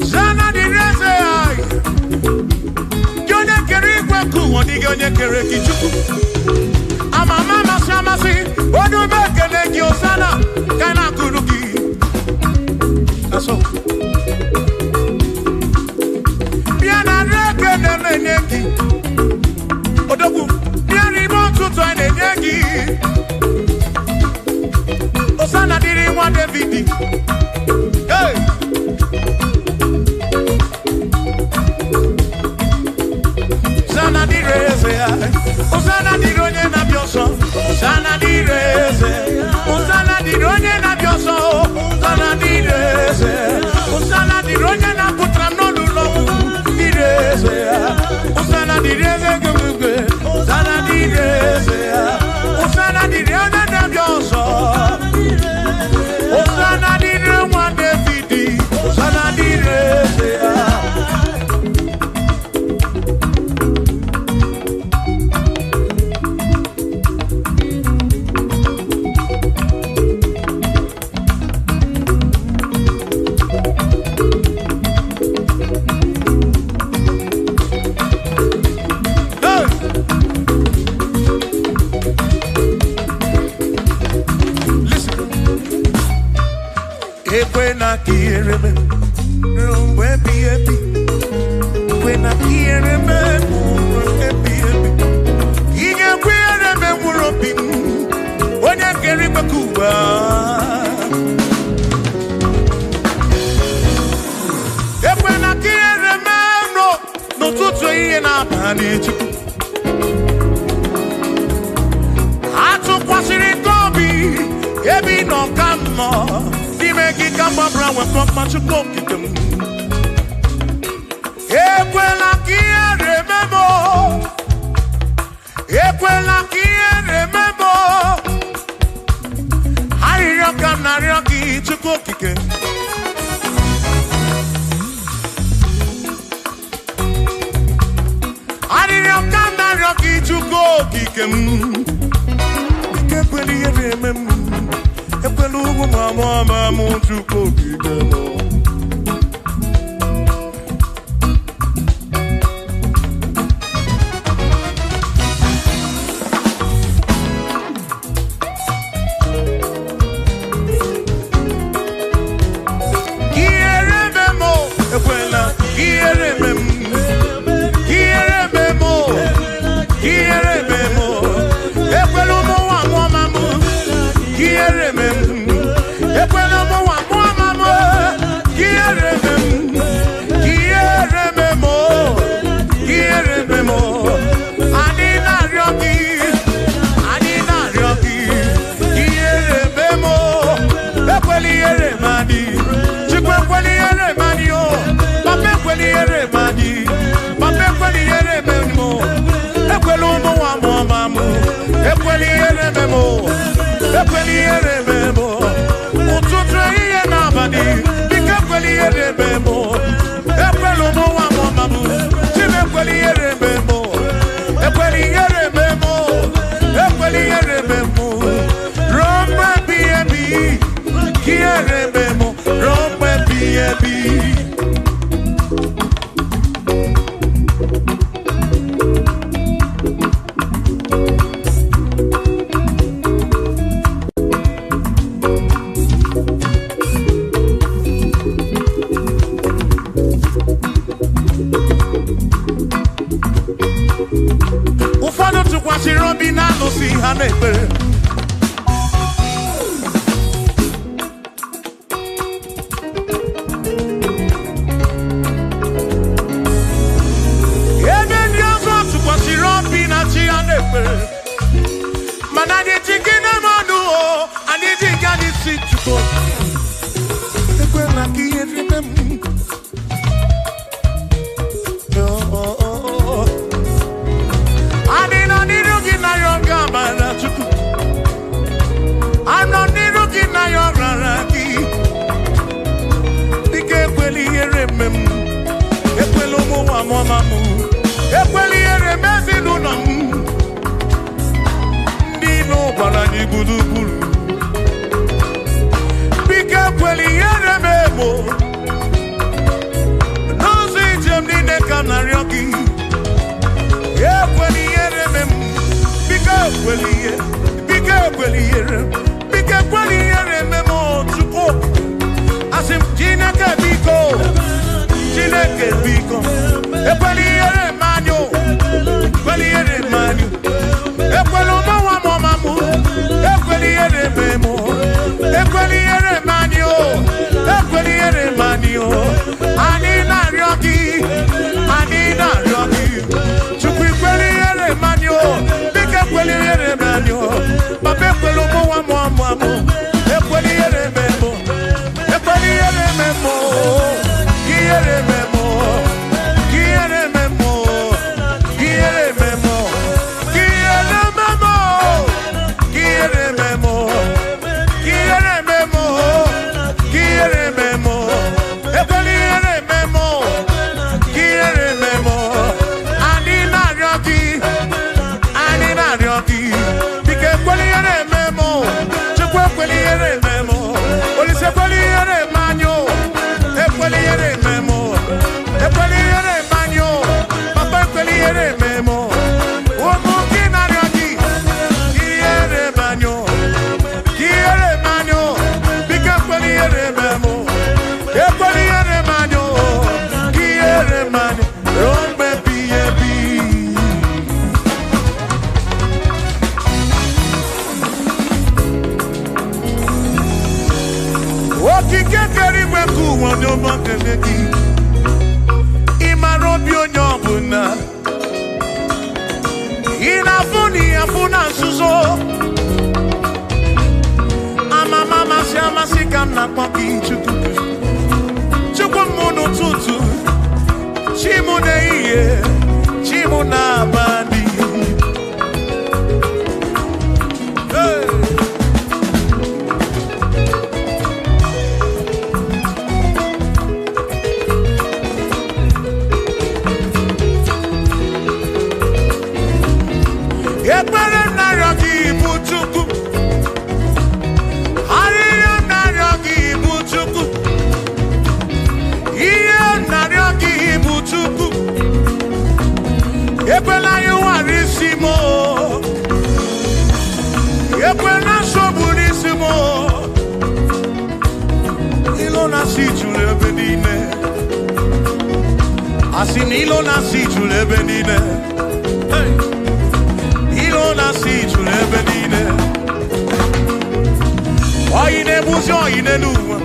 Hosanna dịrị eze. Gị onye kere igwe nke ụwa, dịghị onye kere gị Chukwu. Amama amasị amasị, onye ume ekele gị Hosanna, ka a na-akụrụ gị. Asọ. Bịa na nri ekele na-enye gị. Odogwu, bịa n'ime ụtụtụ a na-enye gị. Hosanna dịrị nwa David. Hey! Hosanna dịrị eze ya. Hosanna dịrị onye na-abịa ọsọ. Hosanna dịrị eze. Hosanna dịrị onye na-abịa ọsọ. Hosanna dịrị eze. Hosanna dịrị onye na-apụtara m n'olulu ọgwụ. Dịrị eze ya. Hosanna dịrị eze gị. Hosanna dịrị eze ya. Hosanna dịrị onye na-abịa ọsọ. Hosanna dịrị nwa David. Hosanna dịrị eze ya. Hey! Listen. Ekwena ka ihere mee ruo mgbe ebighị ebi. Ekwena ka ihere mee ruo mgbe ebighị ebi. Ị ga-ekwe ihere mee mkpụrụ obi m, onye kere igwe ka ụwa. Ekwena ka ihere mee n'ụtụtụ ehihie na abalị Chukwu. Atụkwasịrị gị obi ebe ị nọ ka m nọ n'ime gị ka m gbabara nwekọ mma Chukwu okike m. Ekwela ka ihere mee m o. Ekwela ka ihere mee m o. Arịrịọ ka m na-arịọ gị Chukwu okike. Arịrịọ ka m na-arịọ gị Chukwu okike m. Ike ekwela ihere eme m. Ekwela ugwu ma mụọ ma mụ Chukwu okike m. Ihere eme m o, ekwela ihere eme m. Ihere eme m o, ihere eme m o. Ekwela ụmụ nwa mụọ ma mụ. Ihere eme m. Ekwela ụmụ nwa mụọ ma mụ. Ihere eme m. Ihere eme m o. Ihere eme m o. Anyị na-arịọ gị. Anyị na-arịọ gị. Ihere eme m o. Ekwela ihere eme anyị. Chukwu ekwela ihere eme anyị o. Papa ekwela ihere eme anyị. Papa ekwela ihere eme m o. Ekwela ụmụ nwa mụọ ma mụ. Ekwela ihere eme m o. Ekwela ihere eme m o. Ụtụtụ ehihie na abalị, biko ekwela ihere eme m o. Ekwela ụmụ nwa mụọ ma mụ. Chim ekwela ihere eme m o. Ekwela ihere eme m o. Ekwela ihere eme m o. Ruo mgbe ebighị ebi, ka ihere eme m o. Ruo mgbe ebighị ebi. Ụfọdụ tụkwasịrị obi na alụsị ha na-ekpere. Chukwu, ekwela ka ihere mee m. Oh. Anyị nọ n'iru gị na ya oge amara Chukwu. Anọ n'iru gị na ya ọrara gị. Dịka ekwela ihere eme m, ekwela ụmụ nwa m ọma m, ekwela ihere eme ezinụlọ m. Ndị iro gbara anyị gburugburu. Biko ekwela ihere m emo. N'ụzọ ije m niile ka m na-arịọ gị. Ekwela ihere eme m. Biko ekwela ihe. Biko ekwela ihere. Biko ekwela ihere eme m o Chukwu. Asị m Chineke biko. Chineke biko. Ekwela ihere eme anyị o. Ekwela ihere eme anyị. Ekwela ụmụ nwa m ọma m. Ekwela ihere eme m o. Ekwela ihere eme anyị o. Ekwela ihere eme anyị o. Anyị na-arịọ gị. Anyị na-arịọ gị. Chukwu ekwela ihere eme anyị o. Biko ekwela ihere eme anyị o. Papa ekwela ụmụ nwa m ọma m. Ekwela ihere eme m o. Ekwela ihere eme m o. Ka ihere eme m o. Ka ihere eme m o. Ka ihere eme m o. Ka ihere eme m o. Ka ihere eme m o. Ka ihere eme m o. Ka ihere eme m o. Ekwela ihere eme m o. Ka ihere eme m o. Anyị na-arịọ gị. Anyị na-arịọ gị. Biko ekwela ihere eme m o. Chukwu ekwela ihere eme m o. Olise ekwela ihere eme anyị o. Ekwela ihere eme m o. Ekwela ihere eme anyị o. Papa ekwela ihere eme m o. Ụmụ gị na-arịọ gị. Ihere eme anyị o. Ihere eme anyị o. Biko ekwela ihere eme m o. Ekwela ihere eme anyị o. Ihere eme anyị ruo mgbe ebighị ebi. Okike kere igwe nke ụwa onye ọma kele gị. Ị mara obi onye ọbụla. Ị na-afụ na ị afụ na nzuzo. Amama amasị amasị ka m na-akpọ gị Chukwu. Chukwu m n'ụtụtụ, chi m n'ehihie, chi m n'abalị. Hey! Ekpere m na-arịọ gị bụ Chukwu. Arịrịọ m na-arịọ gị bụ Chukwu. Ihe m na-arịọ gị bụ Chukwu. Ekwela ịwara isi m o. Ekwela nsogbu n'isi m o. Ilo na-asị juru ebe niile. Asị na ilo na-asị juru ebe niile. Hey! Ilo na-asị juru ebe niile. Oyi na-egbuzi oyi n'elu ụwa.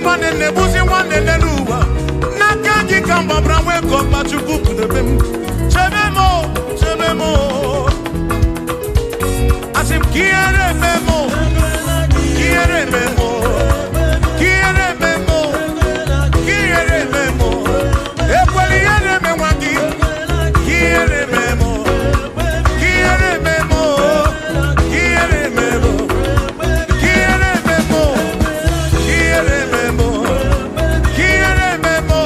Nwanne na-egbuzi nwanne n'elu ụwa. N'aka gị ka m gbabara nwee ka ọkpa Chukwu kwudebe m. Chebe m o, chebe m o. Asị m ka ihere eme m o, ka ihere eme m o, ka ihere eme m o, ka ihere eme m o. Ekwela ihere eme nwa gị, ka ihere eme m o, ka ihere eme m o, ka ihere eme m o. Ka ihere eme m o, ka ihere eme m o, ka ihere eme m o.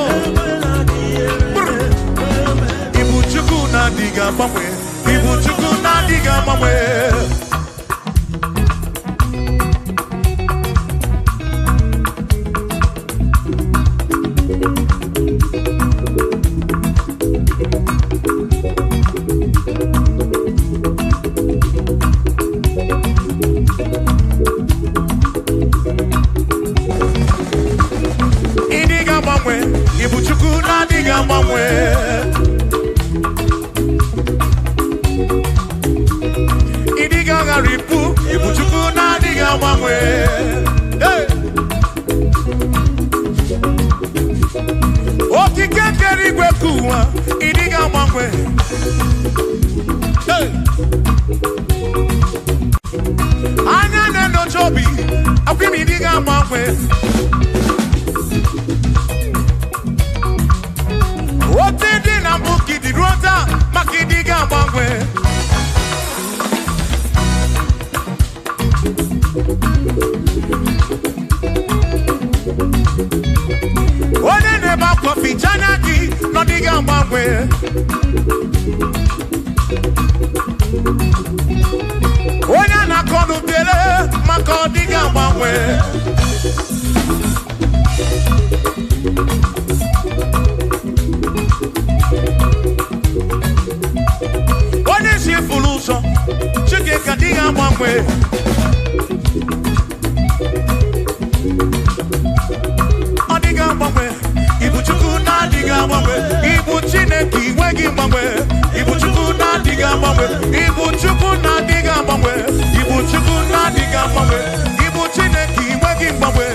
Brr. Ibu Chukwu na-adịghị agbanwe, Ibu Chukwu na-adịghị agbanwe. Ịdịghị agbanwe, Ibu Chukwu na-adịghị agbanwe. Ịdịghị aghara ibu, Ibu Chukwu na-adịghị agbanwe. Hey! Okike kere igwe ka ụwa, ịdịghị agbanwe. Hey! Anya na-enyocha obi, akwa ime ịdịghị agbanwe. Otu dị na mbụ ka ịdị ruo taa, maka ịdị ga-agbanwe. Onye na-ebe akwa ficha anya gị na ọ dịghị agbanwe. Onye na-akọ n'ubere maka ọ dịghị agbanwe. Onye si furu ụzọ, Chineke adịghị agbanwe. Ọ dịghị agbanwe. Ibu Chukwu na-adịghị agbanwe. Ibu Chineke inwe gị mgbanwe. Ibu Chukwu na-adịghị agbanwe. Ibu Chukwu na-adịghị agbanwe. Ibu Chukwu na-adịghị agbanwe. Ibu Chineke inwe gị mgbanwe.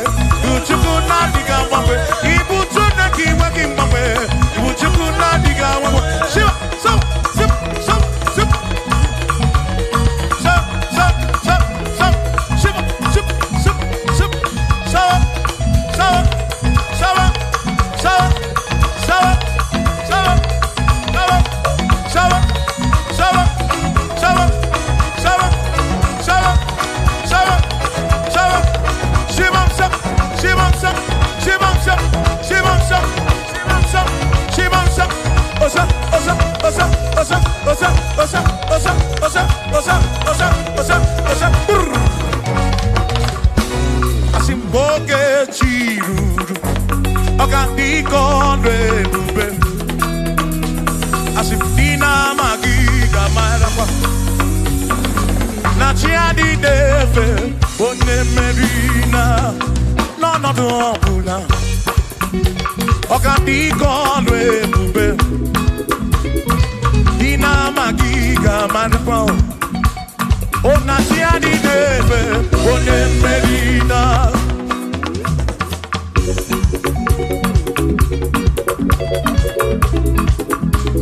Ibu Chukwu na-adịghị agbanwe. Ibu Chineke inwe gị mgbanwe. Ibu Chukwu na-adịghị agbanwe. Shiva, so, sip, so, sip. So, so, so, so. Shiva, sip, sip, sip. So, so, so, so, so, so, so, so, so, so, so, so, so, Shivam sap, Shivam sap, Shivam sap, Shivam sap, Shivam sap, Shivam sap, Osa, osa, osa, osa, osa, osa, osa, osa, osa, osa, osa, osa, brr. Asị m oge chi ruru, ọ ga-adị ka ọnụ ebube. Asị m ndị na-amaghị ga-amarakwa na chi adịghị efe onye mmeri na n'ọnọdụ ọbụla. Ọ ga-adị ka ọnụ ebube. Ndị na-amaghị ga-amarakwa o na chi adịghị efe onye mmeri na.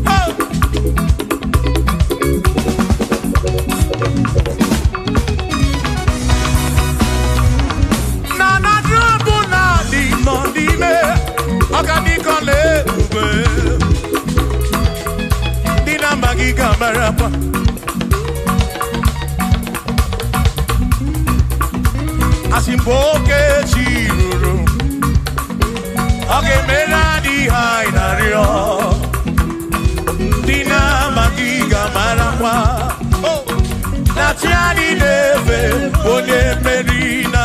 Oh! Na na drọbụ na dị nọ n'ime, ọ ga dị ka ọla ebube. Ndị na-amaghị ga-amarakwa. Asị mgbe oge chi ruru, ọ ga-emere anyị ihe anyị na-arịọ. Ndị na-amaghị ga-amarakwa. Oh! Na chi anyị na-efe onye mmeri na.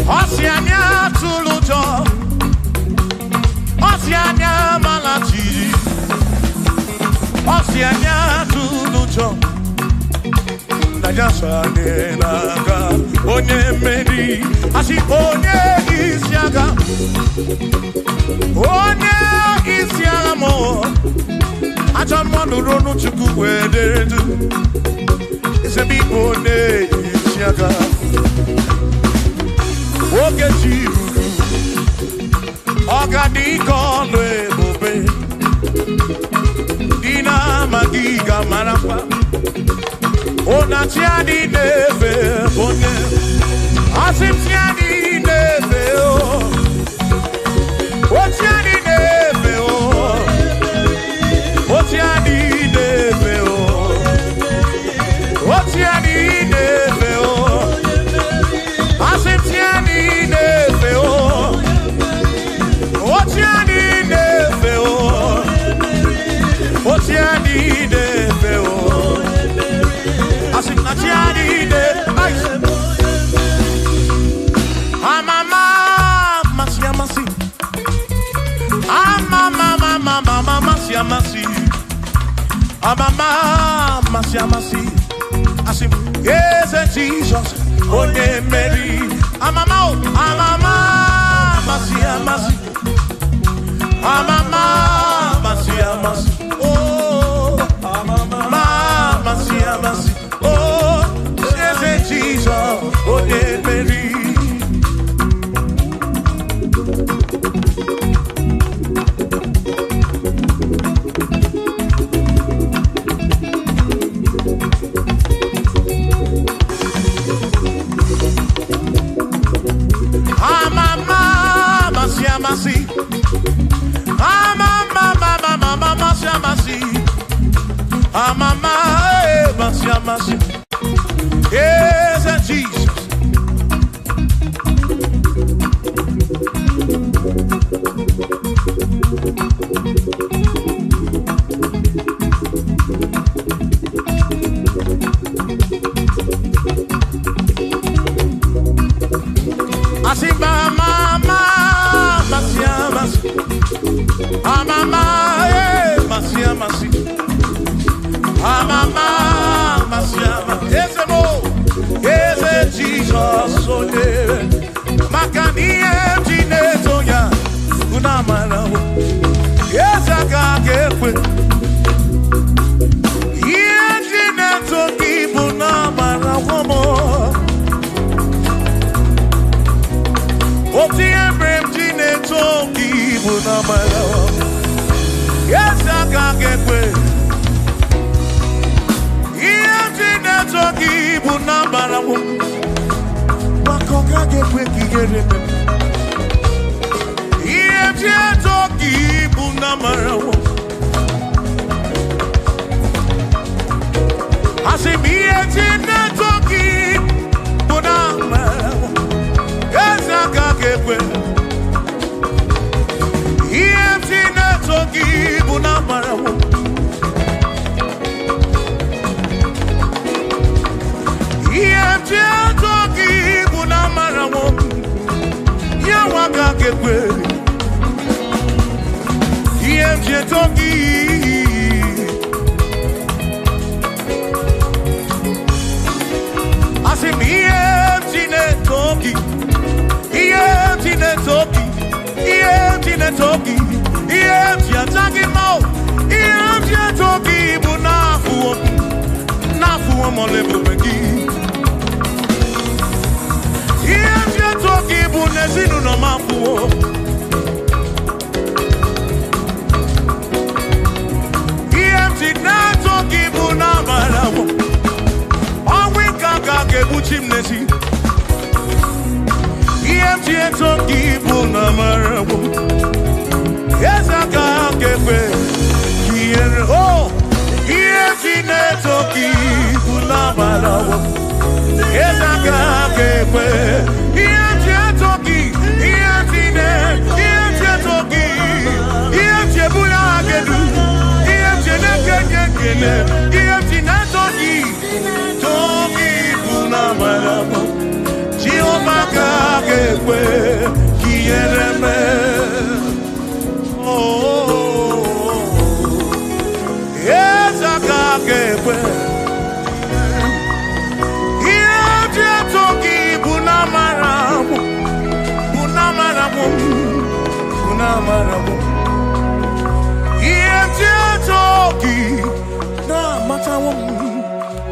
Ọ sị anyị atụla ụjọ, ọ sị anyị amala jijiji, ọ sị anyị atụla ụjọ, na ya so anyị n'aka onye mmeri. Asị onye isi agha, onye isi agha mụ, ajọ mmụọ nụrụ ọnụ Chukwu wee dere du. Eze m ịbụ onye isi agha. Oge chi ruru, ọ ga-adị ka ọlụ ebube. Ndị na-amaghị ga-amarakwa. Ụna chi adị na-efe onye. Asị m chi adị na-efe o. O chi adị na-efe o. O chi adị na-efe o. O chi adị na-efe o. Asị m chi adị na-efe o. O chi adị na-efe o. O chi adị na-efe o. Asị m na chi adị na-efe. Amama amasị amasị. Amama amama amasị amasị. Amama amasị amasị. Asị m eze Jizọs onye mmeri. Amama o, amama amasị amasị. Amama amasị amasị. Oh, amama amasị amasị. Oh, eze Jizọs onye mmeri. amasị. Eze Jizọs. Asị ma ma ma amasị amasị. Amama amasị amasị. Amama amasị amasị. Eze mo, eze Jizọs onye. Maka na ihe m ji na-eto ya bụ na amara o. Eze aka ga-ekwe. Ihe m ji na-eto gị bụ na amara m. Otu ihe mere m ji na-eto gị bụ na amara m. Eze aka ga-ekwe. Ihe m ji na-eto gị bụ na amara m. Maka ọ gaghị ekwe ka ihere mee m. Ihe m ji eto gị bụ na amara m. Asị m ihe m ji na-eto gị bụ na amara m. Eze aka ga-ekwe. Ihe m ji na-eto gị bụ na amara m. Ihe m ji eto gị bụ na amara m. Ya nwa aka ga-ekwe. Ihe m ji eto gị. Asị m ihe m ji na-eto gị. Ihe m ji na-eto gị. Ihe m ji na-eto gị. Ihe m ji aja gị mma o. Ihe m ji eto gị bụ n'afụwo m. N'afụwo m ọla ebube gị. Ihe m ji eto gị bụ n'ezinụlọ m afụwo. Ihe m ji na-eto gị bụ n'amara m. Ọnwụ ike aka ga-egbuchi m n'ezi. Ihe m ji eto gị bụ n'amara m. Eze aka ga-ekwe ka ihere o. Ihe m ji na-eto gị bụ n'amara m. Eze aka ga-ekwe. Ihe m ji eto gị, ihe m ji na- ihe m ji eto gị, ihe m ji ebuli aha gị elu, ihe m ji na-ekenye ekele, ihe m ji na-eto gị, too gị bụ n'amara m. Jehova ka ga-ekwe ka ihere mee. Oh, eze aka ga-ekwe. Ihe m ji eto gị bụ n'amara m, bụ n'amara m, bụ n'amara m. Ihe m ji eto gị na-amatawo m,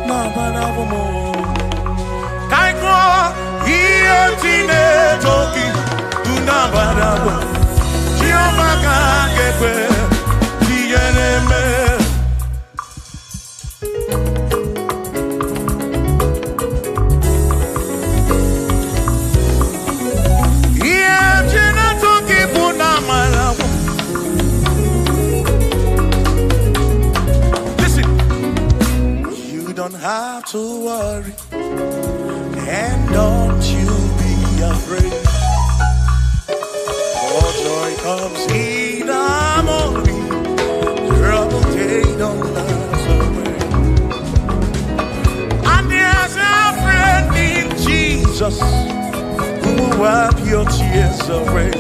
na-amarawo m. Ka anyị gụọ, ihe m ji na-eto gị bụ n'amara m. Jehova ka ga-ekwe ka ihere mee. Ihe m ji na-eto gị bụ n'amara m. Listen, you don't have to worry, and don't you be afraid. For joy comes in the morning, trouble they don't last away. And there's a friend in Jesus who will wipe your tears away.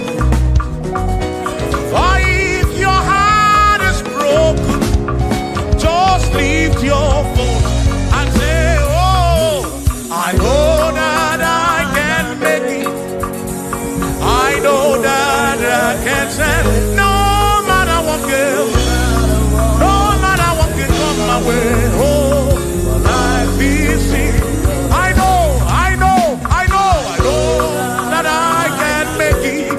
For if your heart is broken, just lift your voice and say, oh, I know that I can make it. I know that I can stand. No matter what girl, no matter what can come my way. Oh, my life is here. I know, I know, I know, I know that I can make it.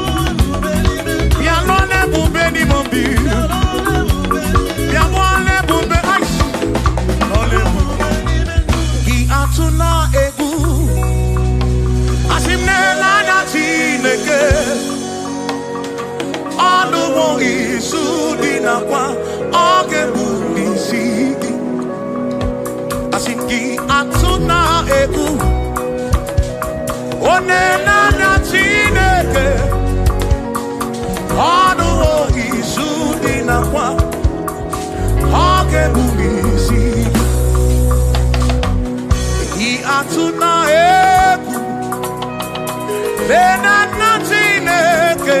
Lena na Chineke,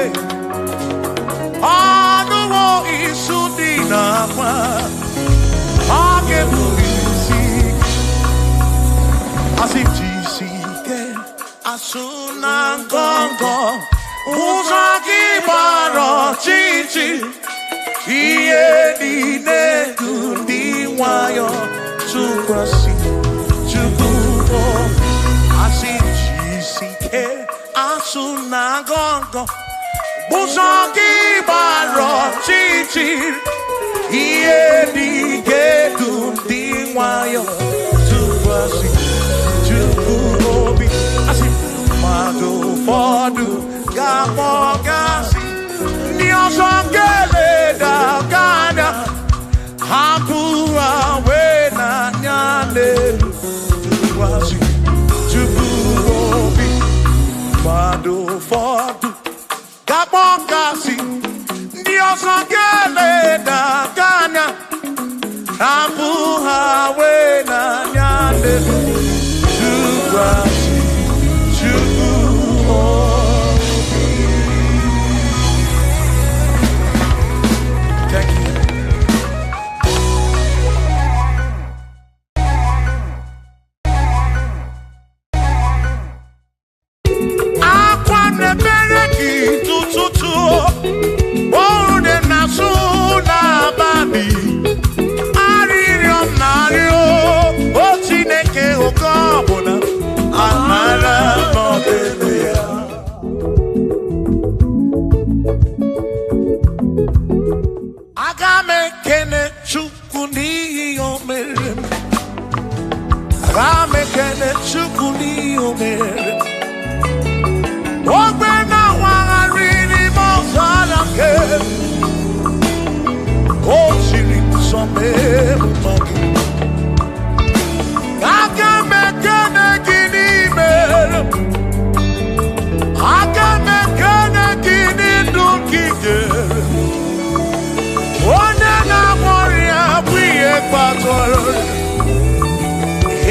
ọnụwo isu dị n'akwa, ọ ga-ebu isi. Asị jisi ike, asụ na ngọngọ, ụzọ gị gbara ọchịchị, ihe niile dị ndị nwayọ tụkwasị Chukwu obi. Asị jisi ike, asụ na ngọngọ, ụzọ gị gbara ọchịchị, ihe niile dị ndị nwayọ tụkwasị Chukwu obi. Asị mmadụ ụfọdụ ga-akpọ gasị, ndị ọzọ ga-eleda gị anya, hapụ ha wee n'anya n'elu tụkwasị Chukwu obi. Mmadụ ụfọdụ ga-akpọ gasị, ndị ọzọ ga-eleda gị anya, hapụ ha wee n'anya n'elu tụkwasị Chukwu obi. Thank you. Akwa na-emere gị tụtụtụ, oru na-asụ n'abalị, arịrịọ m na-arịọ, o Chineke, oke ọbụla amara n'ọdịbe ya. Aga m ekene Chukwu n'ihi o mere m. Aga m ekene Chukwu n'ihi o mere m. Ogbe na-awagharị n'ime ọzara nke o siri nsọ mee mma gị. Aga m ekene gị n'ime m. Aga m ekene gị n'ndụ nke i nyere. Onye na-agwọ ọrịa bụ ihe kpatara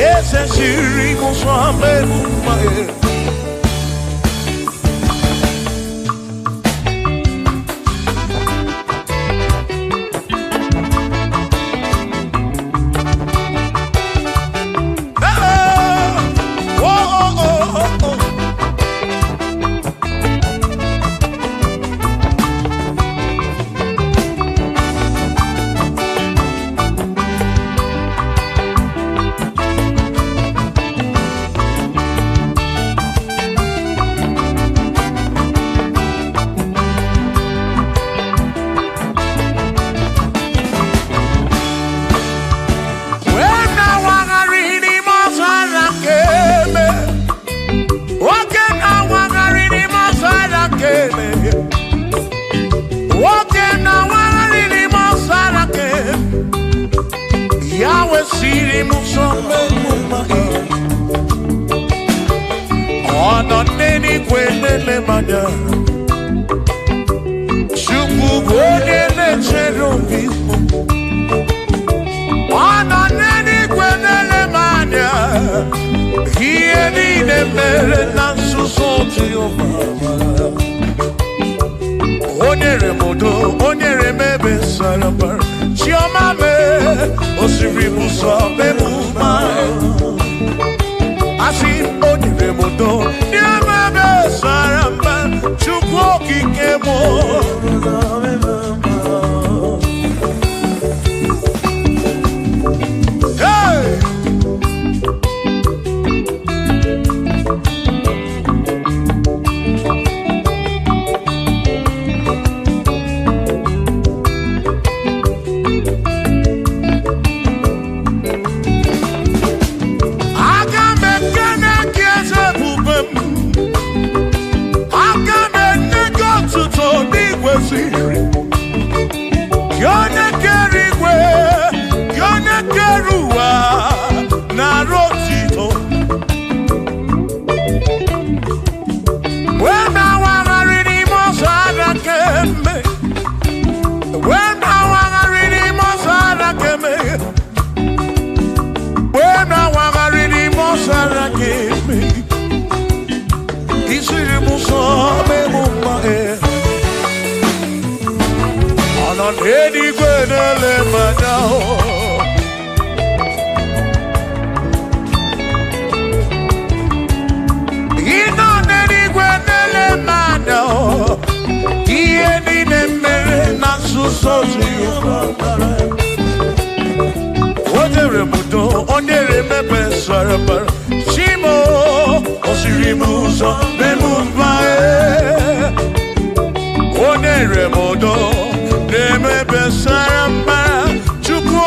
eze siri nsọ mee mma gị. Oh, oh, oh, oh, oh. Wee na-awagharị n'ime ọzara nke eme. Nwoke na-awagharị n'ime ọzara nke eme. Nwoke na-awagharị n'ime ọzara nke eme. Ya wesịrị m nsọ mmemme gị. Ọ nọ n'eluigwe na-ele m anya. Chukwu bụ onye na-echere obi m. Ọ nọ n'eluigwe na-ele m anya. Ihe niile mere na nzuzo Jehova. O nyere m udo, o nyere m ebe sara mbara. Chiọma mee, o siri m ụzọ mee m mma. Asị o nyere m udo, nye m ebe sara mbara. Chukwu okike m. Hey! Aga m ekene gị eze ebube m. Aga m enye gị otuto n'igwe siri. Gị onye kere igwe, gị onye kere ụwa, nara otito. Wee na-awagharị n'ime ọzara kemgbe. Wee na-awagharị n'ime ọzara kemgbe. Wee na-awagharị n'ime ọzara kemgbe. Isiri siri m ụzọ mee m mma e. Ọ nọ n'eluigwe na-ele m anya o. Ị nọ n'eluigwe na-ele m anya o. Ihe niile mere na nzuzo Jehova mara. O nyere m udo, o nyere m ebe sara mbara. Chimo, o siri m ụzọ mee m mma e. O nyere m udo, na-eme ebe sara mbara. Chukwu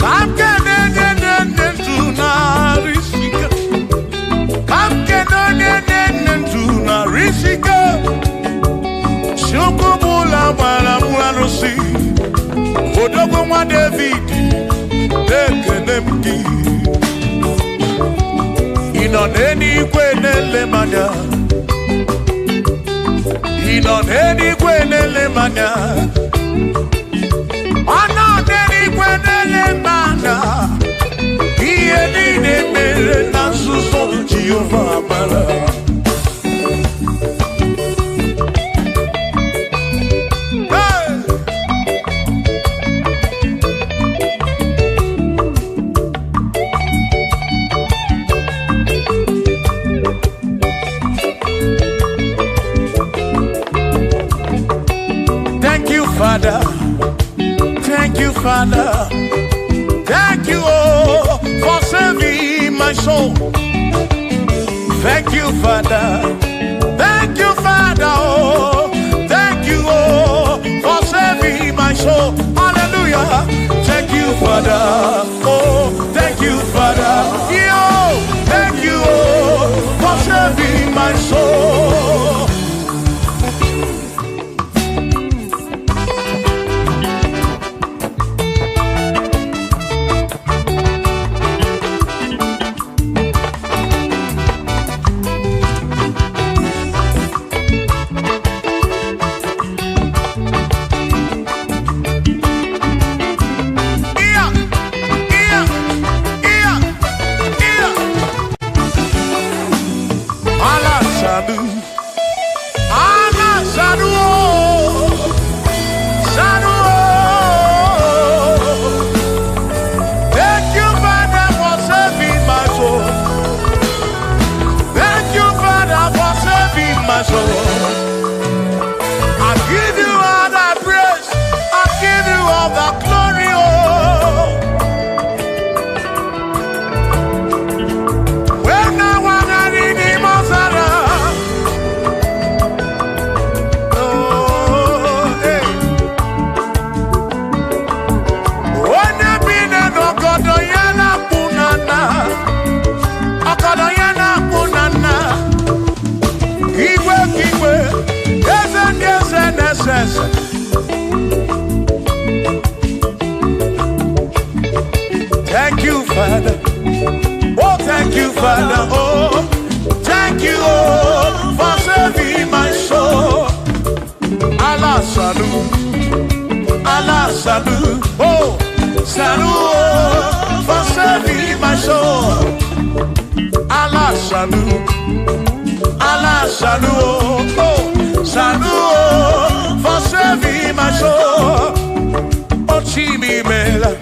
ka m kene onye na-enye ndụ narị isi ike. Ka m kene onye na-enye ndụ narị isi ike. Chukwu bụ ụlọ gbara m arụsị. Odogwu nwa David, na-ekene m gị. Ị nọ n'eluigwe na-ele m anya. Ị nọ n'eluigwe na-ele m anya. Ọ nọ n'eluigwe na-ele m anya. Ihe niile mere na nzuzo Jehova mara. Hey! Thank you, Father. Thank you, Father. Thank you, oh, for saving my soul. Thank you, Father. Thank you, Father. Oh, thank you, oh, for saving my soul. Hallelujah. Thank you, Father. Oh, thank you, Father. Yo, thank you, oh, for saving my soul. Iya, iya, iya, iya. Allah Sadu, Allah Sadu, oh, Sadu. Oh. Thank you, Father, for saving my soul. Thank you, Father, for saving my soul. I give you all the praise. I give you all the glory. Oh. When I was in the Mozara, oh, hey. Onye bi n'ọgọdọ ya na-akpụ na nna, ọgọdọ ya na-akpụ na nna. Igwe ka igwe, eze ndị eze na-ese ese. Thank you, Father. Oh, thank you, Father. Oh, thank you, oh, for saving my soul. Allah Salu, Allah Salu, oh, Salu, oh, for saving my soul. Allah Salu, Allah Salu, oh, oh, Salu, oh, for saving my soul. Oh, Chimi Mela.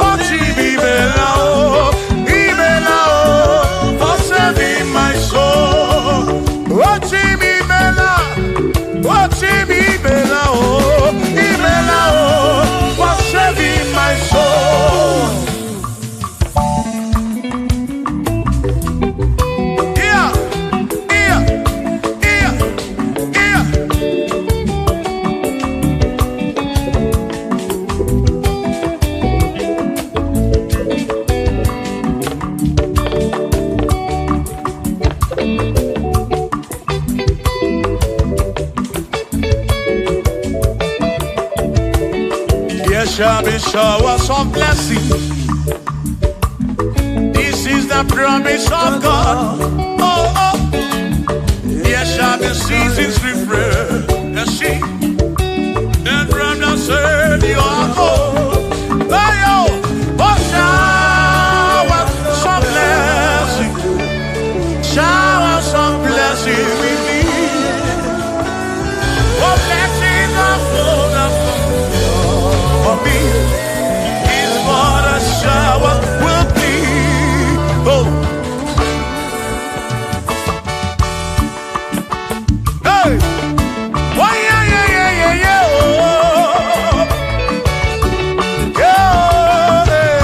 Oh, Chimi Mela, oh, Imela, oh, for saving my soul. Oh, Chimi Mela, oh, Chimi Mela, oh, Imela, oh, for saving my soul. Yeah, yeah, Shall be showers of blessing. This is the promise of God. Oh, oh. There shall be seasons refreshed. See, and from the Savior. Oh, oh, oh, shower some blessing. Shower some blessing with me. Oh, blessings are full of for me is what a shower will be. Oh, hey, why, yeah, yeah, yeah, yeah, yeah, oh, yeah, hey.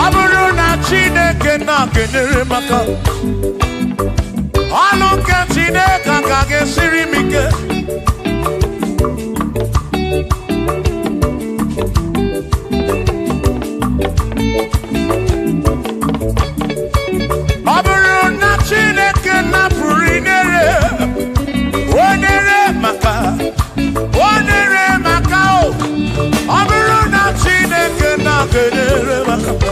Ọ bụrụ na Chineke na-enyere m aka, ọlụ nke Chineke agaghị esiri m ike. Ọ bụrụ na Chineke napụrụ inyere, o nyere maka, o nyere maka o. Ọ bụrụ na Chineke na-enyere maka,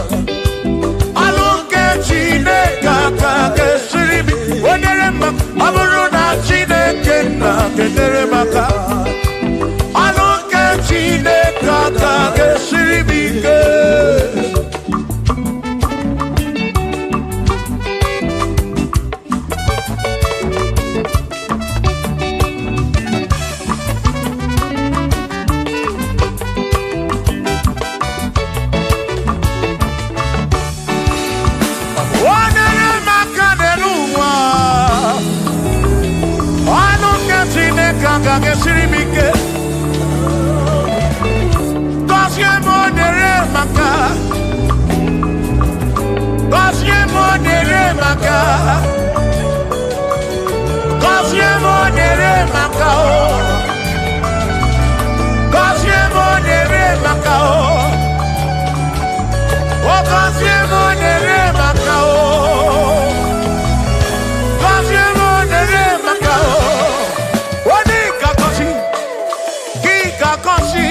ọlụ nke Chineke aka ga-esiri m, o nyere maka. Ọ bụrụ na Chineke na-enyere maka, ọlụ nke Chineke aka ga-esiri m ike. Onye maka n'elu ụwa, ọnụ nke Chineke agaghị esiri m ike. Gọzie m onyere maka, gọzie m onyere maka, gọzie m onyere maka o, gọzie m onyere maka o, o gọzie m onyere maka o. Gọzie m onyere maka o. Onye ga-agọzi, gị ga-agọzi.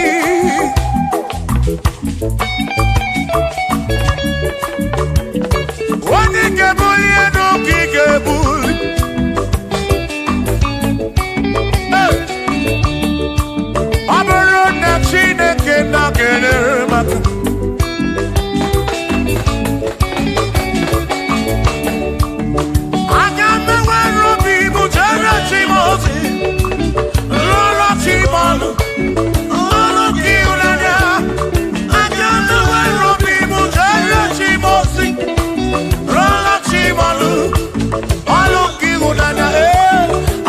Onye ga-ebuli elu ka ị ga-ebuli. Hey! Ọ bụrụ na Chineke na-enyere m aka, aga m enwere obi m jere chi m ozi, lụrụ chi m ọlụ, lụrụ gị ịhụnanya. Aga m enwere obi m jere chi m ozi, lụrụ chi m ọlụ, ọlụ gị ịhụnanya. Ee,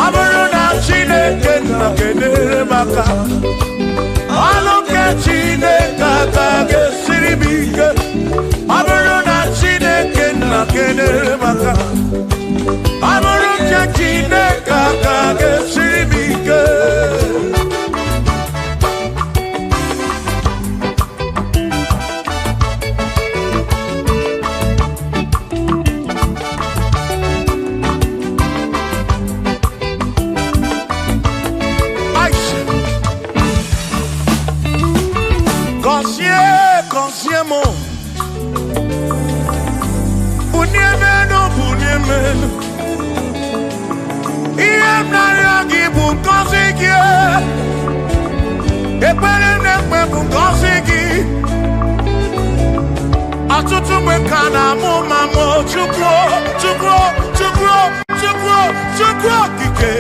ọ bụrụ na Chineke na-enyere m aka, ọlụ nke Chineke agaghị esiri m ike. Ọ bụrụ na Chineke na-enyere m aka, ọ bụrụ nke Chineke agaghị esiri m ike. Aisha. Gọzie, gọzie m. Bunie m elu, bunie m elu. Ihe m na-arịọ gị bụ ngọzi gị. Ekpere m na-ekpe bụ ngọzi gị. Ọtụtụ mgbe ka na-amụ ma mụ Chukwu, Chukwu, Chukwu, Chukwu, Chukwu okike.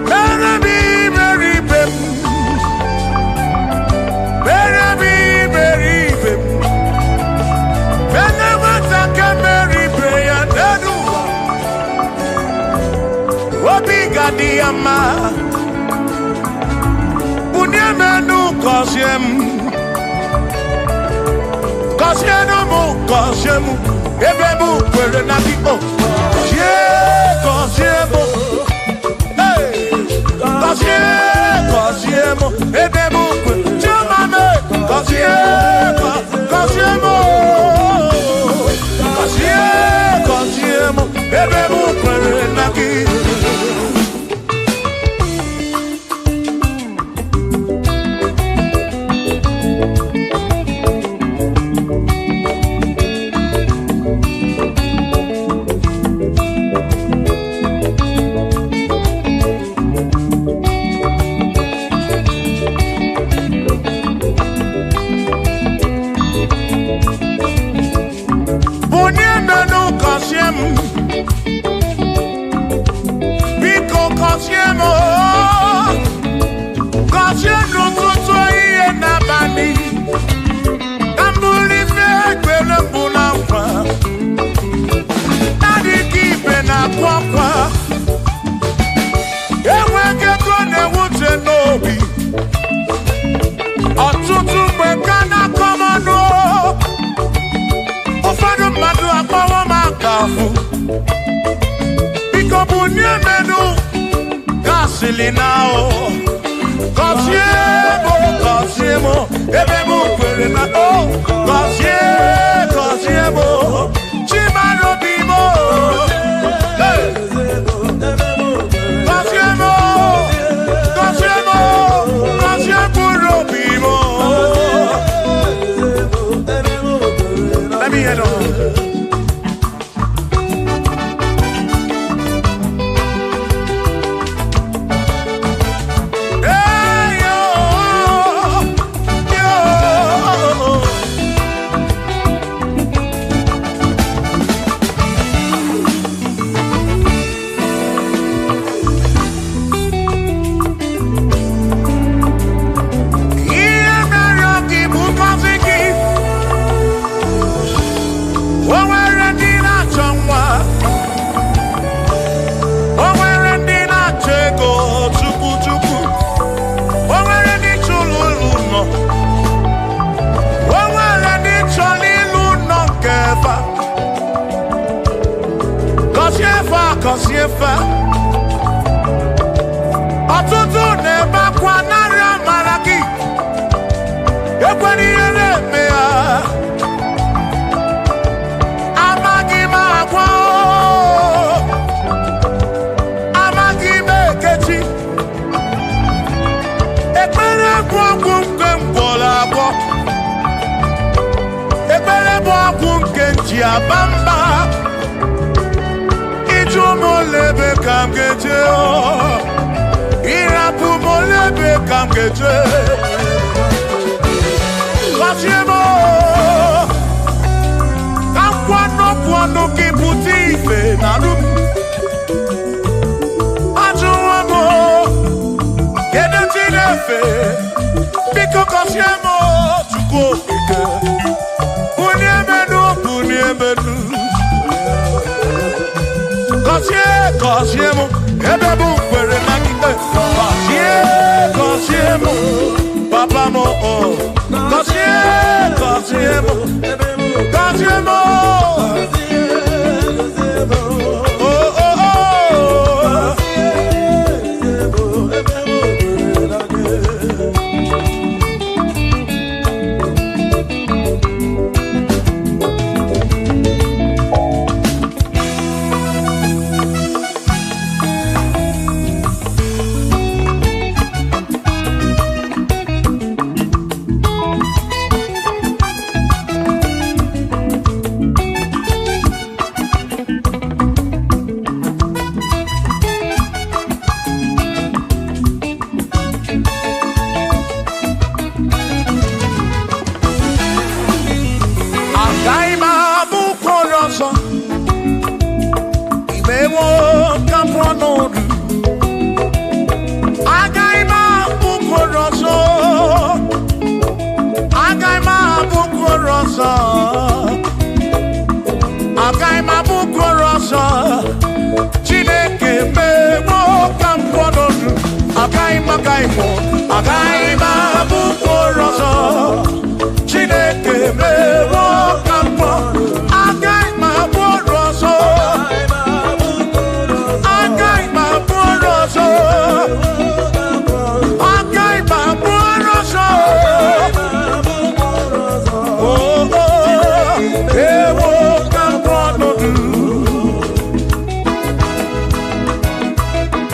Mere m imeri ibe m. Mere m imeri ibe m. Mere nwata nke mere ibe ya n'elu ụwa. Obi ga-adị ya mma. Bunie m enu gọzie m. Gọzienụ m, gọzie m. Ebe m kwere na gị, o. Gọzie, gọzie m. Hey! Gọzie, gọzie m. Ebe m kwere. Chioma m, gọzie, gọzie m. Gọzie, gọzie m. Ebe m kwere na gị. obi. Ọtụtụ mgbe ka na-akọ m ọnụ, ụfọdụ mmadụ akpọwo m aka afụ. Biko bunie menu gasịlị na o. Gọzie m, gọzie m, ebe m kwere na o. Gọzie, gọzie m, Chimara obi m. Hey! Gọzie m, gọzie m, gọzie mkpụrụ obi m. Let me hear them. Hey, yo, yo. Ihe mere gị bụ ngọzi gị. O nwere ndị na-achọ nwa. O nwere ndị na-achọ ego chukwu chukwu. O nwere ndị chọrọ ụlọ ụlọ. O nwere ndị chọrọ ịlụ ụlọ nke fa. Gọzie fa, gọzie fa. Ọtụtụ na-ebe akwa narị amara gị. Ekwela ihe na-eme ya. Amaghị m agwa o. Amaghị m ekechi. Ekpere bụ ọgwụ nke m gwọrọ agwọ. Ekpere bụ ọgwụ nke m ji aba mba. Ịjụ m ole ebe ka m ga-eje o. Ịrapụ m ole ebe ka m ga-eje. Gọzie m o. Ka m kwuo n'okwu ọnụ gị pụta ife na arụ m. Ajụwo m o, kedu chi na-efe? Biko gọzie m o, Chukwu okike. Bunie m enu, bunie m enu. Gọzie, gọzie m, ebe m kwere na gị. Gọzie, gọzie m, papa m o. Gọzie, gọzie m, gọzie m o. Oh, oh, oh. Agaghị m abụ ụkwụ ọzọ. Imewo ka m pụọ n'ọdụ. Agaghị m abụ ụkwụ ọzọ. Agaghị m abụ ụkwụ ọzọ. Agaghị m abụ ụkwụ ọzọ. Chineke mewo ka m pụọ n'ọdụ. Agaghị m, agaghị m, agaghị m abụ ụkwụ ọzọ. Chineke mewo ka m pụọ. Agaghị m abụ ọrụ ọzọ. Agaghị m abụ ọrụ ọzọ. Agaghị m abụ ọrụ ọzọ. Oh, oh, ewo ka m pụọ n'ọdụ.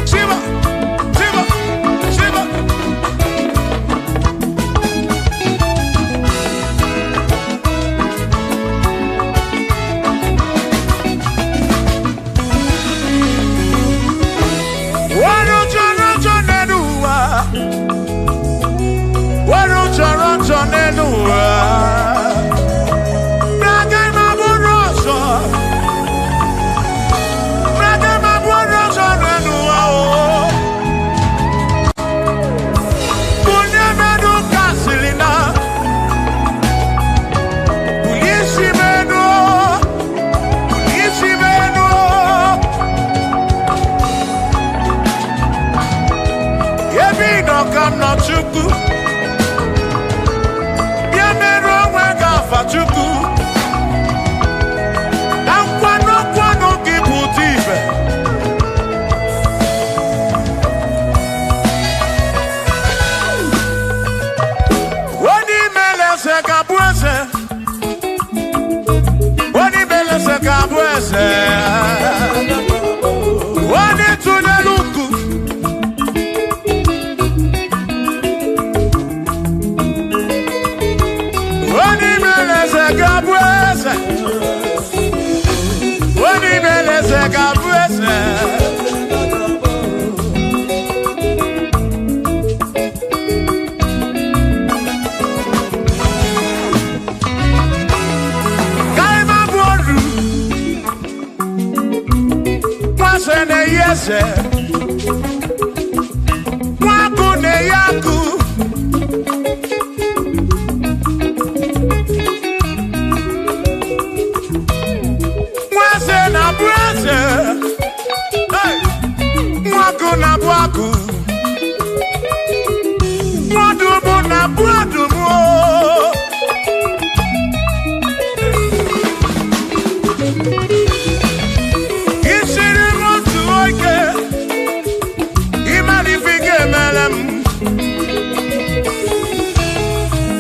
Shiva, Shiva, Shiva. nọ ka m nọ Chukwu. Bịa merụ onwe gị afa Chukwu. Ka nkwado nkwado gị pụta ife. Onye imele eze ga-abụ eze. Onye imele eze ga-abụ eze. Onye tụnyere ukwu. Onye imele eze ga-abụ eze. Onye imele eze ga-abụ eze. Ka ị ma bụ oru. Nwaze na-eyi eze. Nwagụ na-eyi agụ. Nwaze na-abụ eze. Hey! Nwagụ na-abụ agụ. Nwadụmụ na-abụ adụmụ. Isiri m otu oge, ịmara ife ị ga-emere m.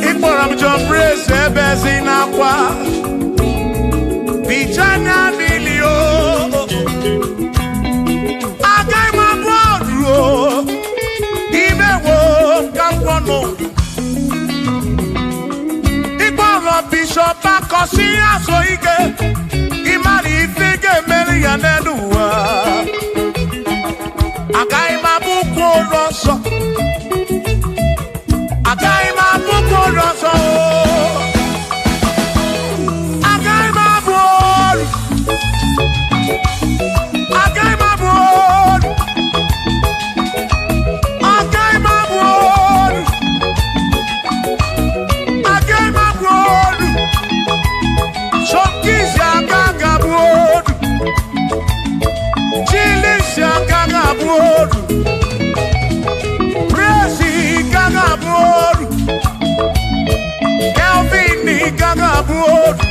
Ị kpọrọ m John Praise ebe ezi n'akwa. Bicha anya mmiri o. Agaghị m abụ ọrụ o. Imewo ka m gwọnụ. Ịkpọrọ Bishọp Akọsị azụ ike. Ịmara ife ị ga-emere ya n'elu ụwa. Agaghị m abụ ụkwụ ụlọ nsọ. Agaghị m abụ ụkwụ ụlọ nsọ o. Agaghị m abụ ọrụ. Agaghị m abụ ọrụ. Agaghị m abụ ọrụ. Agaghị m abụ ọrụ. Sọkizi agaghị abụ ọrụ. Chilisi agaghị abụ ọrụ. Praise gaghị abụ ọrụ. Kelvin gaghị abụ ọrụ.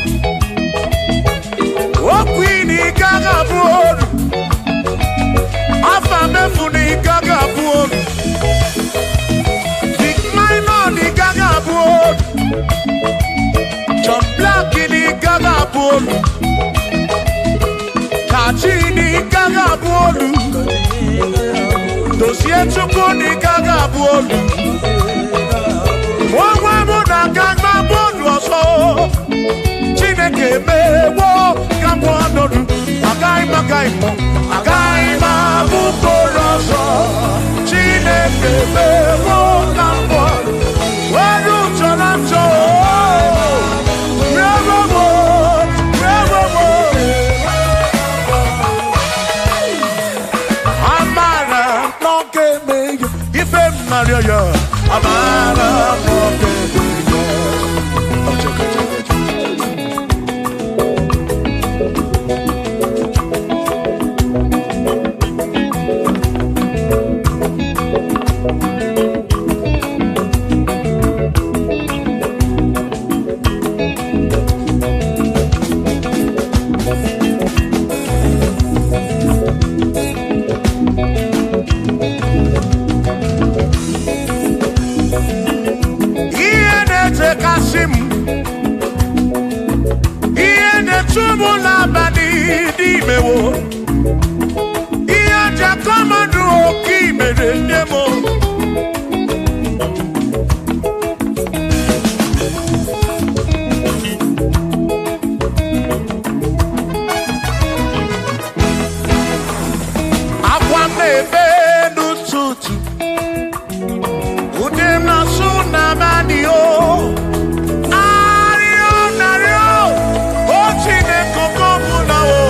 Okwini gaghị abụ ọrụ. Afa mefuni gaghị abụ ọrụ. Big Minor gaghị abụ ọrụ. John Black gaghị abụ ọrụ. Kachi gaghị abụ ọrụ. Dozie Chukwu gaghị abụ ọrụ. Onwe mụ na aga m abụ ọrụ ọzọ. Chineke emewo ka m ọnọdụ. Agaghị m agaghị m agaghị m abụ mkpụrụ ọzọ. Chineke emewo ka m ọnọdụ. Were chọrọ m chọọ. Rewo m, rewo m. Amara na ọ ga-eme ya ife m narịọ ya. Amara na ọ ga-eme ya. Ihe na-echekasị m, ihe na-echu m n'abalị n'imewo, ihe njakọmadụ oke imere nne m. Akwa m na-ebe n'ụtụtụ, ude m na-asụ n'abalị o. Arịọ narịọ, o Chineke oke ọbụla o,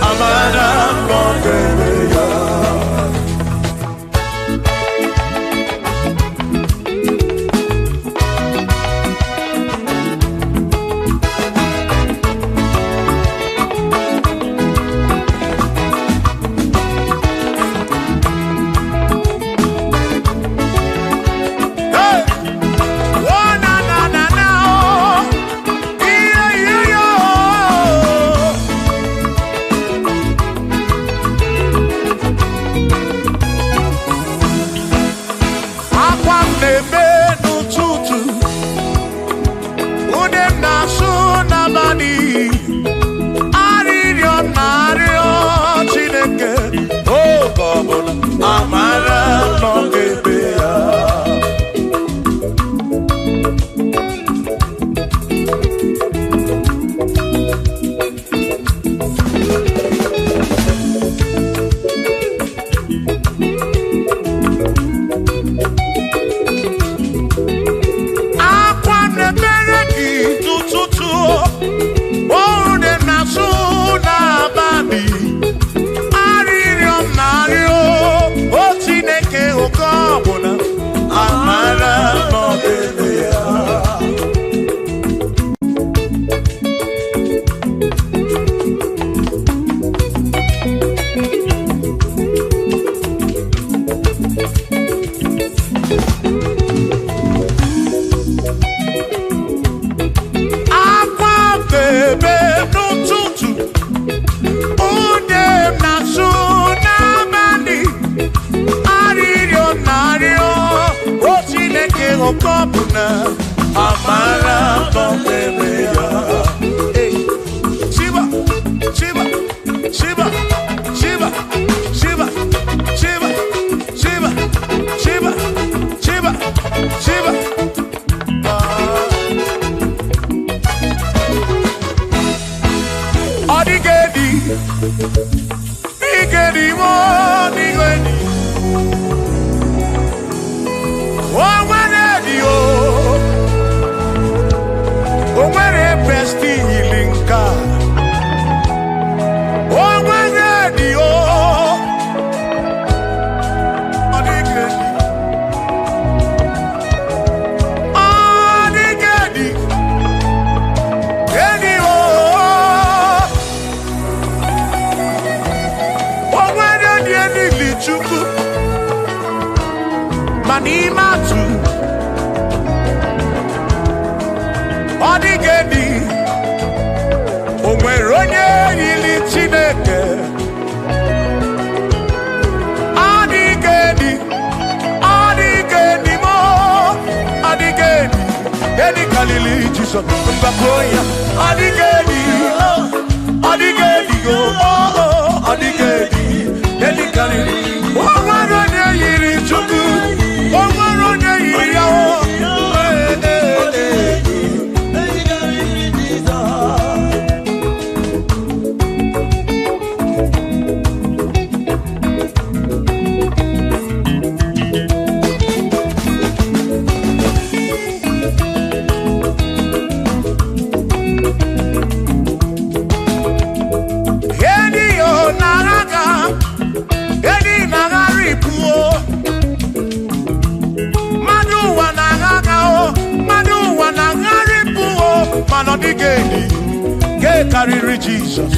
amara m na ọ ga-eme ya. na-ebe n'ụtụtụ, ude m na-asụ n'abalị, arịrịọ m na-arịọ Chineke, oge ọbụla amara nọ ga-ebe ya. Akwa na-emere gị n'ụtụtụ, ude m na-asụ n'abalị, arịrịọ m na-arịọ o Chineke, oge ọbụla amara nọ ga-ebe ya. Akwa bebe n'ụtụtụ, ude m na-asụ n'abalị, arịrịọ m na-arịọ o Chineke, oge ọbụla amara nọ ga-ebe ya. Hey. Shiba, Shiba, Shiba, Shiba, Shiba, Shiba, Shiba, Shiba, Shiba, Shiba. Ọ dịghị edi, dịghị edi, ọ dịghị edi. O nwere edi o, o nwere prestili nke a. O nwere edi o, ọ dịghị edi. Ọ dịghị edi, edi o. O nwere dị enili Chukwu, ma n'ime atụ, ọ dịghị edi. O nwere onye yiri Chineke. Ọ dịghị edi, ọ dịghị edi mo, ọ dịghị edi. Edi karịrị Jizọs, mgbakọ ya. Ọ dịghị edi, ọ dịghị edi o, ọ dịghị edi. Edi karịrị. O nwere onye yiri Chukwu, o nwere onye yiri ya o. Ee, ee, ee. Edi o na-agha, edi na-agharịpụ o. Mmadụ ụwa na-agha o, mmadụ ụwa na-agharịpụ o, mana ọ dịghị edi nke karịrị Jizọs.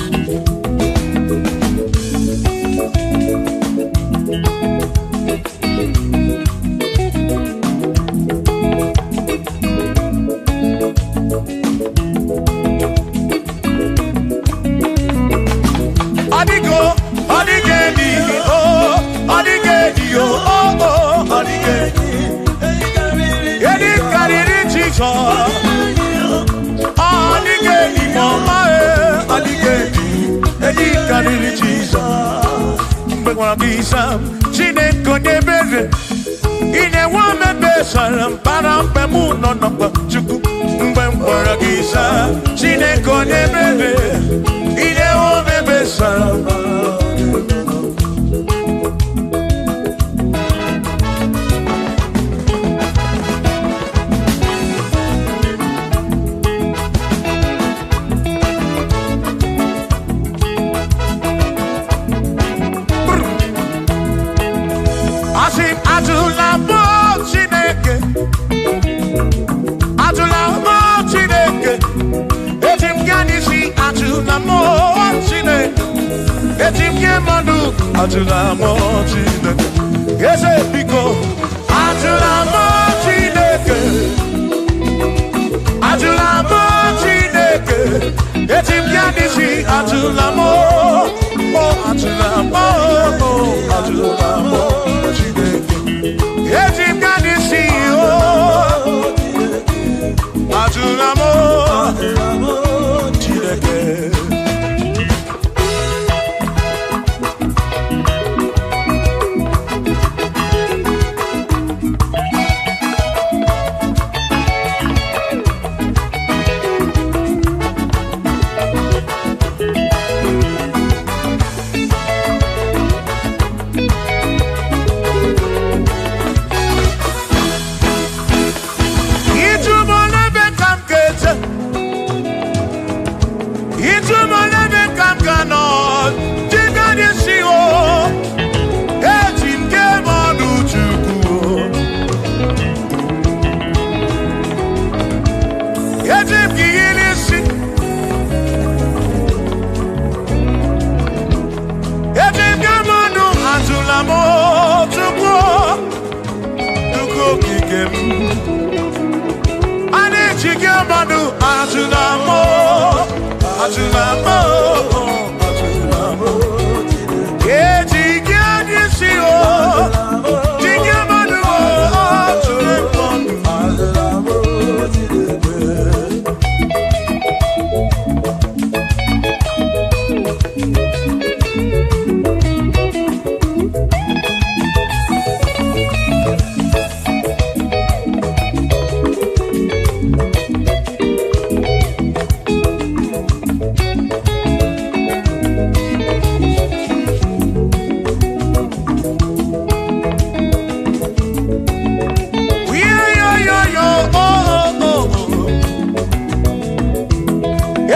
Ọ dịghị o, ọ dịghị edi o, ọ dịghị edi o, o, o, ọ dịghị edi. Edi karịrị Jizọs. Ọ dịghị edi ma ọma e, ọ dịghị edi. Edi karịrị Jizọs. Mgbe gwara gị zaa m, Chineke onye ebere, ị na-enwe omebe sara mbara mgbe mụ nọ n'ọkwa Chukwu. Mgbe m gwara gị zaa, Chineke onye ebere, ị na-enwe omebe sara mbara. Asị m ajụla mmụọ Chineke, ajụla mmụọ Chineke, eji m gaa n'isi ajụla mmụọ Chineke, eji m nye mmadụ ajụla mmụọ Chineke, eze biko ajụla mmụọ Chineke, ajụla mmụọ Chineke, eji m gaa n'isi ajụla mmụọ, ajụla mmụọ, ajụla mmụọ Chineke. Eji m gaa n'isi o. ike m. A na-eji gị mmadụ ajụ na mụ, ajụ na mụ. Eji gị adị isi o, ji gị mmadụ o, ajụ na mụ.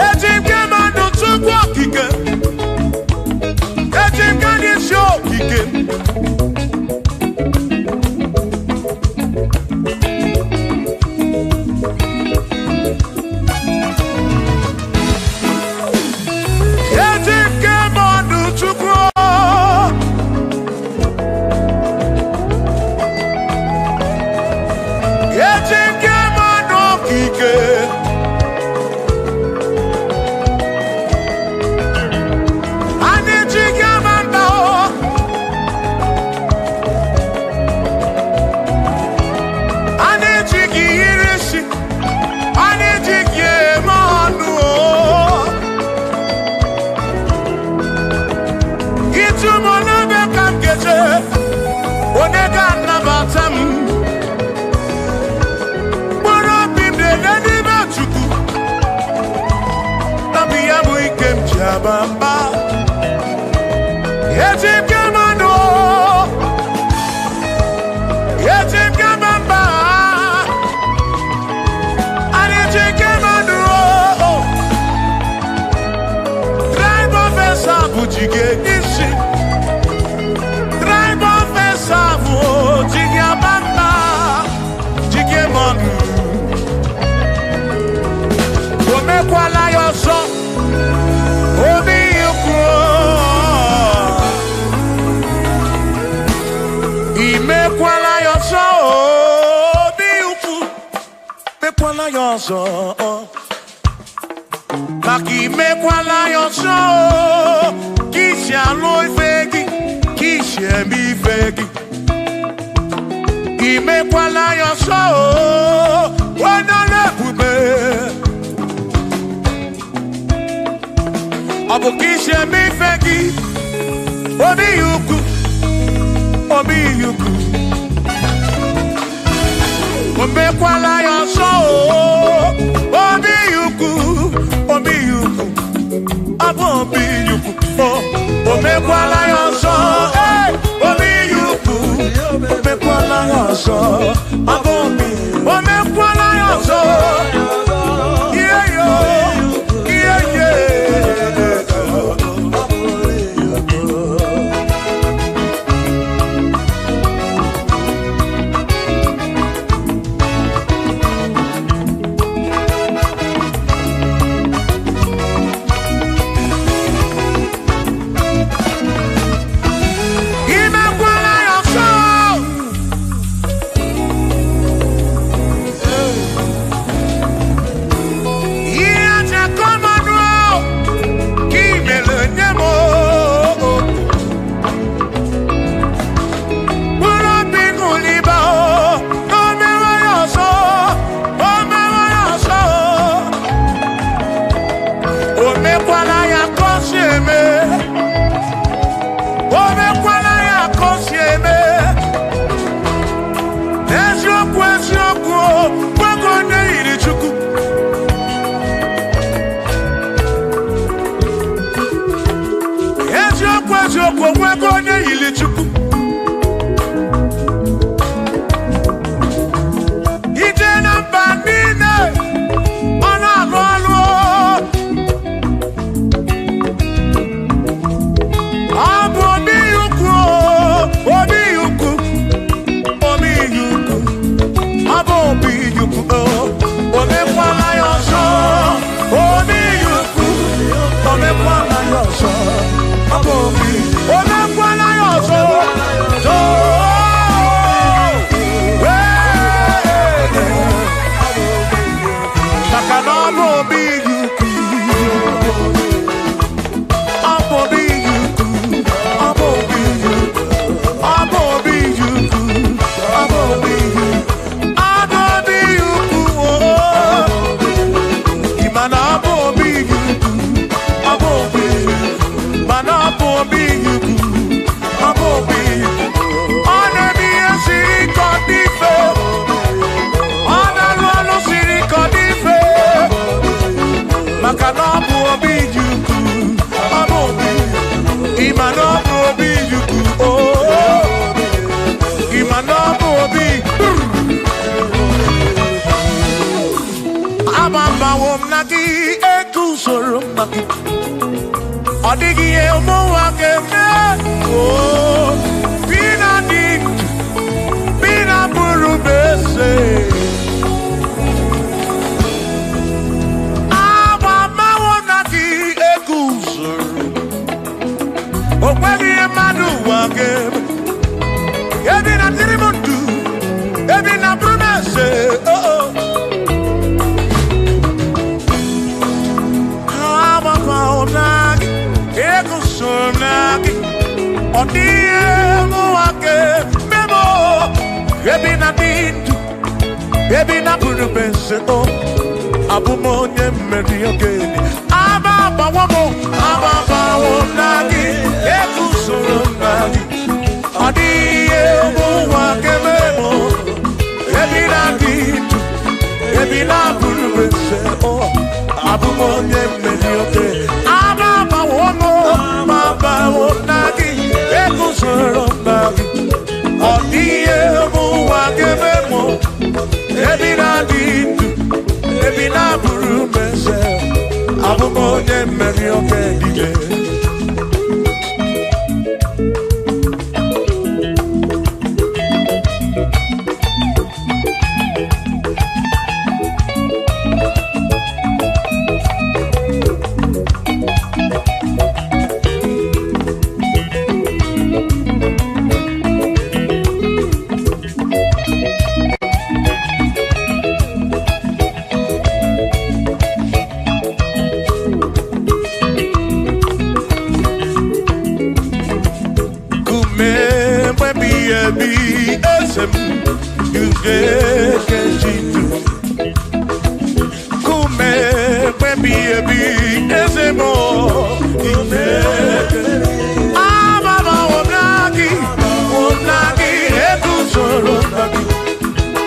Eji m gị mmadụ tupu okike, eji m gị n'isi okike. Eji m gị mmadụ tupu eji m gị mmadụ okike. A na-eji gị ama mba o. A na-eji gị yiri isi, a na-eji gị eme ọnụ o. Ịtụ m n'ebe ka m ga-eje, onye ga-anabata m. Mkpụrụ obi m na-ele n'ime Chukwu, nabi ya bụ ike m ji aba mba. Eji m gị mmanụ o, eji m gị ama mba. A na-eji gị mmanụ o. Tribe of Esau bụ ji gị isi. Tribe of Esau bụ ji gị aba mba, ji gị mmanụ. O mekwala ya ọzọ, obi ikwu. Imekwala ya ọzọ, obi ukwu. Mekwala ya ọzọ. Maka imekwala ya ọzọ, ka isi alụ ife gị, ka isi eme ife gị. Imekwala ya ọzọ, onye ọrụ ebube. Ọ bụ ka isi eme ife gị, obi ya ukwu, obi ya ukwu. O mekwala ya ọzọ, obi ya ukwu, obi ya ukwu, ọ bụ obi ya ukwu. O mekwala ya ọzọ, ee, obi ya ukwu, o mekwala ya ọzọ, ọ bụ obi. O mekwala ya ọzọ, ihe yo, ihe ye. Imekwala ya ọzọ. Agbabawo m na gị, eguzoro m na gị. Ọ dịghị ihe ụmụnwa ga-eme. Oo, bi na dị ndụ, bi na bụrụ m eze. Agbabawo m na gị, eguzoro. O nweghị ihe mmadụ ụwa ga-eme. Ebi na dịrị m ndụ, ebi na bụrụ m eze. Oh, oh. Agbabawo m na gị, eguzoro m na gị. Ọ dịghị ihe ụwa ga-eme m. Ebi na dị ndụ, ebi na bụrụ m eze. Oh, abụ m onye mmeri ogene. Agbabawo m, agbabawo m na gị, eguzoro m na gị. Ọ dịghị ihe ụwa ga-eme m. Ebi na dị ndụ, ebi na bụrụ m eze. Oh, abụ m onye mmeri ogene. Agbabawo m, agbabawo m na gị, eguzoro m na gị. Ọ dịghị ihe ụwa ga-eme m. Ebi na dị ndụ, ebi na bụrụ m eze. Abụ m onye mmeri oke dike. Kume mgbe ebi eze m ugekejidu. Kume mgbe ebi eze m igeke. Agbabawo m na gị, m na gị, eguzoro m na gị.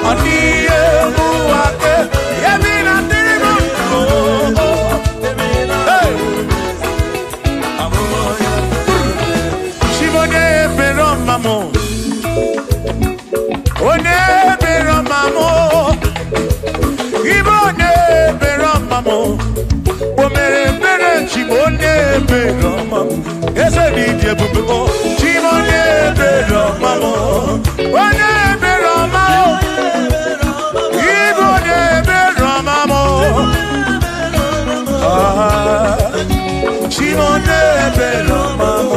Ọ dịghị ihe ụwa ga-eme. Ebi na dịrị m ndụ. Hey! Chibonye ebere ọma m. Onye ebere ọma m. Ibe onye ebere ọma m. O mere ebere Chibu onye ebere ọma m. Eze dị ịdị ebube o. Chibu onye ebere ọma m. Onye ebere ọma m. Ibe onye ebere ọma m. Ah, Chibu onye ebere ọma m.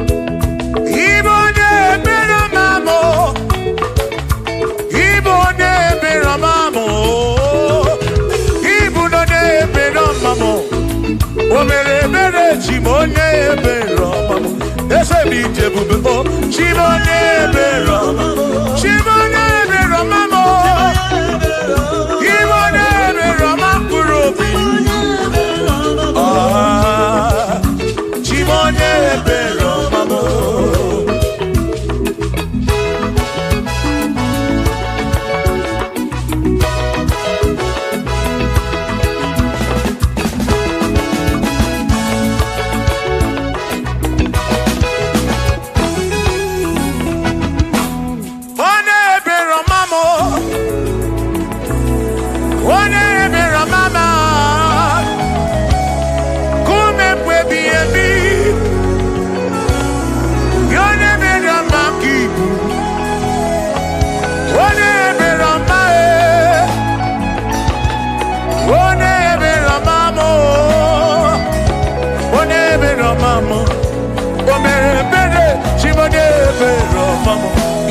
Ibe onye ebere ọma m. Ibe onye ebere ọma m. Ibu onye ebere ọma m. O mere ebere chi m onye ebere ọma m. Eze m ije ebube o. Chi m onye ebere ọma m. Chi m onye ebere ọma m. Ibe onye ebere ọma mkpụrụ obi. Ah, Chi m onye ebere ọma m. Onye ebere ọma m. Onye ebere ọma m. Kume mgbe ebighị ebi. Onye ebere ọma ka ibu. Onye ebere ọma e. Onye ebere ọma m. Onye ebere ọma m. O mere ebere chi m onye ebere ọma m.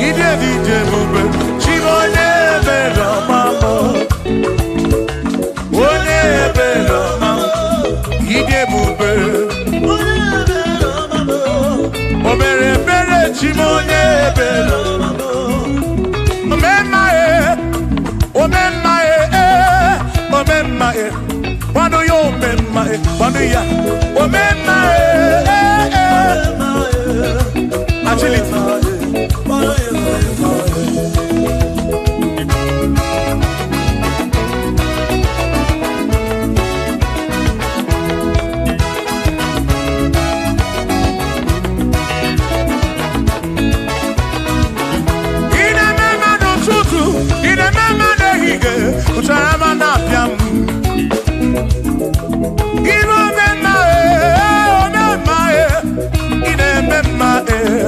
Ide dị ije ebube chi m onye ebere ọma m. Onye ebere ọma m. Ide ebube. O mere ebere chi m onye ebere ọma m. Omemma e, omemma e, omemma e. Kwado ya omemma e, kwado ya. Omemma e, Agility. Ụtara ma na-apịa m. Ibe omemma ee, omemma ee, ị na-eme mma ee.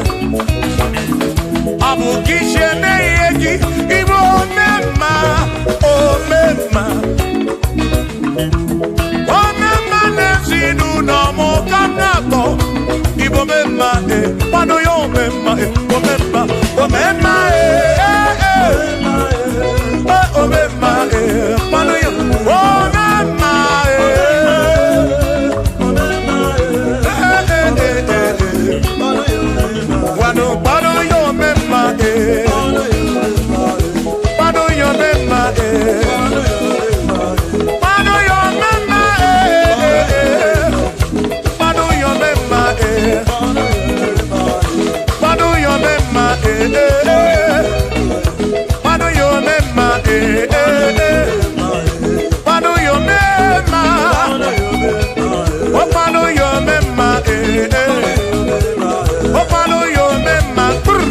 Ọ bụ gị si eme ihe gị, ịbụ omemma, omemma. Omemma n'ezinụlọ m ka m na-akpọ. Ịbụ omemma ee, kwanụ ya omemma ee, omemma, omemma ee, ee, ee. Ee, omemma ee, kwanụ ya omemma ee. Ee, ee, ee, ee, ee. Kwano, kwano yo mema eh. Kwano yo mema eh. Kwano yo mema eh. Kwano yo mema eh. Kwano yo mema eh. Kwano yo mema eh. Kwano yo mema. Oh, kwano yo mema eh. Oh, kwano yo mema. Brr.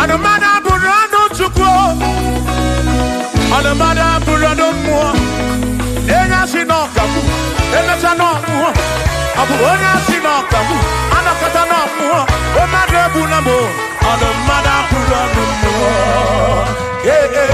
Anụmanụ abụrụ anụ Chukwu, anụmanụ abụrụ anụ mmụọ. Enye asị na ọkagbu, emecha na ọmụọ. Ọ bụ onye asị na ọkagbu, anakọta na ọmụọ. Mmadụ egbu na mụ, anụmanụ abụrụ anụ mmụọ. Ee, ee.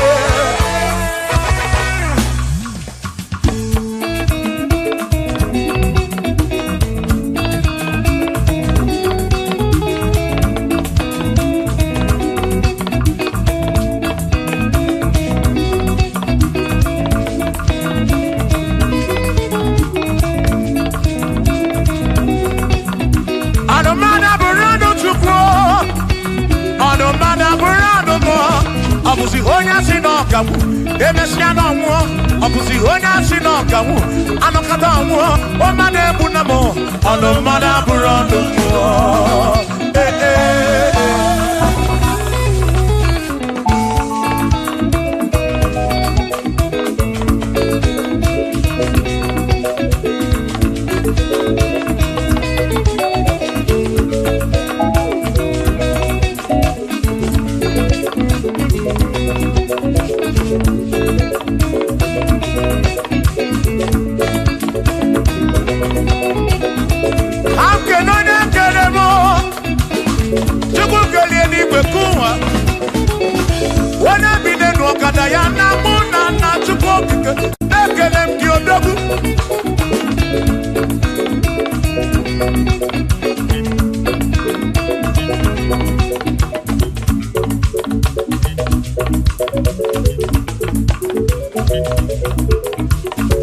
Anụmanụ abụrụ anụ Chukwu, anụmanụ abụrụ anụ mmụọ. Ọ bụzi onye asị na ọkagbu, emesịa na ọnwụọ. Ọ bụzi onye asị na ọkagbu, anọkata ọnwụọ. Ọmmadụ egbu na mụ, ọnụmmadụ abụrụ ọnụ mmụọ. Ee, ee, ee. Akene onye kere m, Chukwu kelie n'igwe kụwa. Onye bi n'elu ọkada ya na mụ na nna Chukwu okike, ekele m gị odogwu.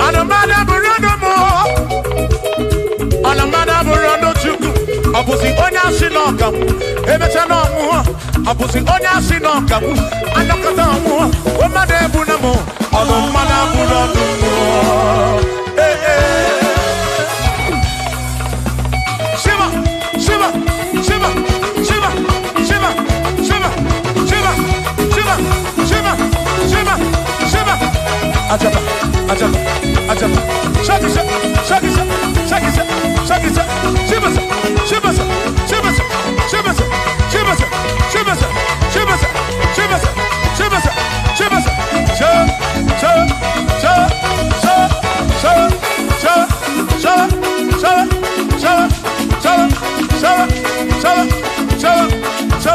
Anụmanụ abụrụ ọnụ mụọ, anụmanụ abụrụ ọnụ Chukwu. Ọ bụzi onye asị na ọkagbu, emecha na ọnwụọ. Ọ bụzi onye asị na ọkagbu, anọkọta ọnwụọ. Mmadụ egbu na mụ, ọnụ mmadụ abụrụ ọnụ mmụọ. Ee, ee. Shiva, Shiva, Shiva, Shiva, Shiva, Shiva, Shiva, Shiva, Shiva, Shiva, Shiva. Ajaba, ajaba, ajaba. Shaki, shaki, shaki, shaki, shaki, shaki. Shiva, Shiva, Shiva, Shiva, Shiva, Shiva, Shiva, Shiva, Shiva, Shiva. Sha, sha, sha, sha, sha, sha, sha, sha, sha, sha, sha, sha, sha, sha.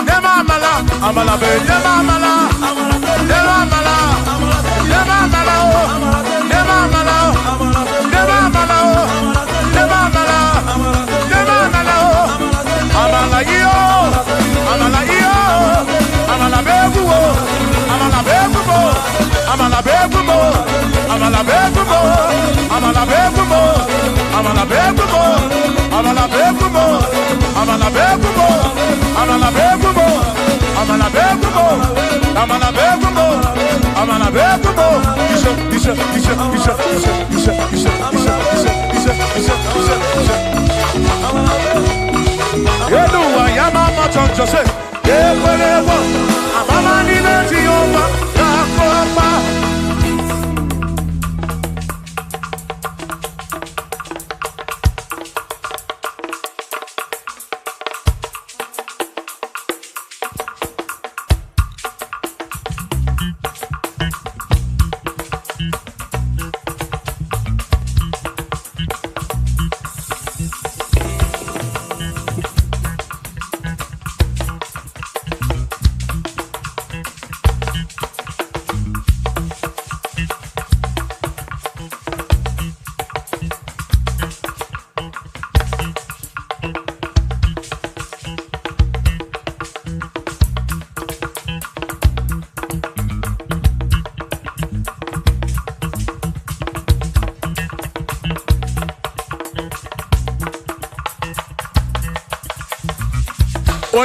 Nema amala, amala be, nema amala, nema amala, nema amala o, nema amala o, nema amala o, nema amala, nema amala o, amala iyo, amala iyo, amala be guo, amala be guo, amala be guo, amala be guo, amala be guo, amala be guo, amala be guo, amala be guo, amala be guo, amala be guo, amala be guo, amala be guo. Isha, isha, isha, isha, isha, isha, isha, isha, isha, isha, isha, isha, isha. Yeluwa ya mama choncho se, yekwelewa, amama ni leti yoba, kakopa.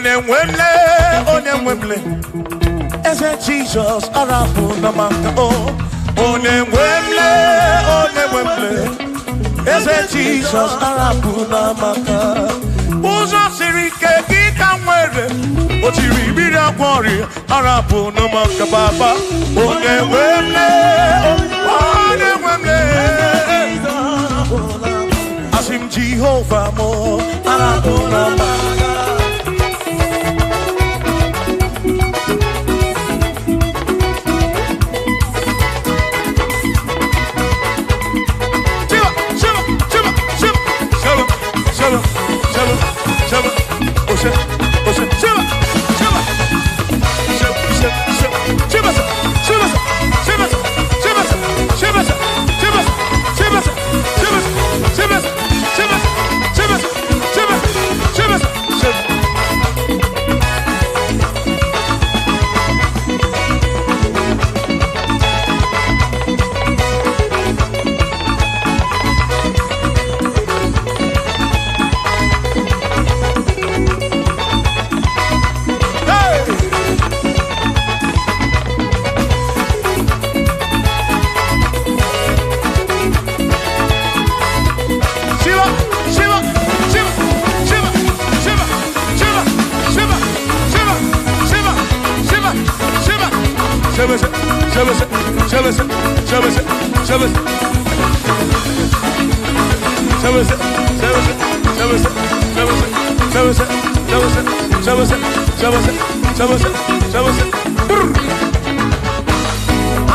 Onye nwemle, onye nwemle, eze Jizọs arapụ na maka o. Onye nwemle, onye nwemle, eze Jizọs arapụ na maka. Ụzọ siri ike gị ka nwere, o tiri mmiri agwọ ọrịa arapụ na maka baba. Onye nwemle, onye nwemle, asị m Jehova mụ arapụ na maka.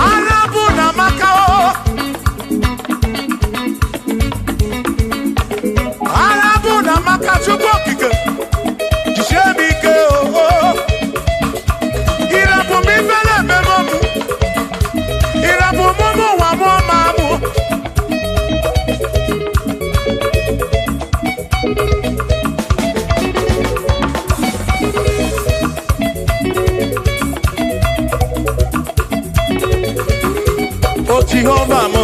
Arabu na Macao, Arabu na Macao, Chukwu okike, jisie m ike o. Ịrapụ m ifele ememe m, ịrapụ m ụmụ ụwa mụọ ma mụ. O Jehova m,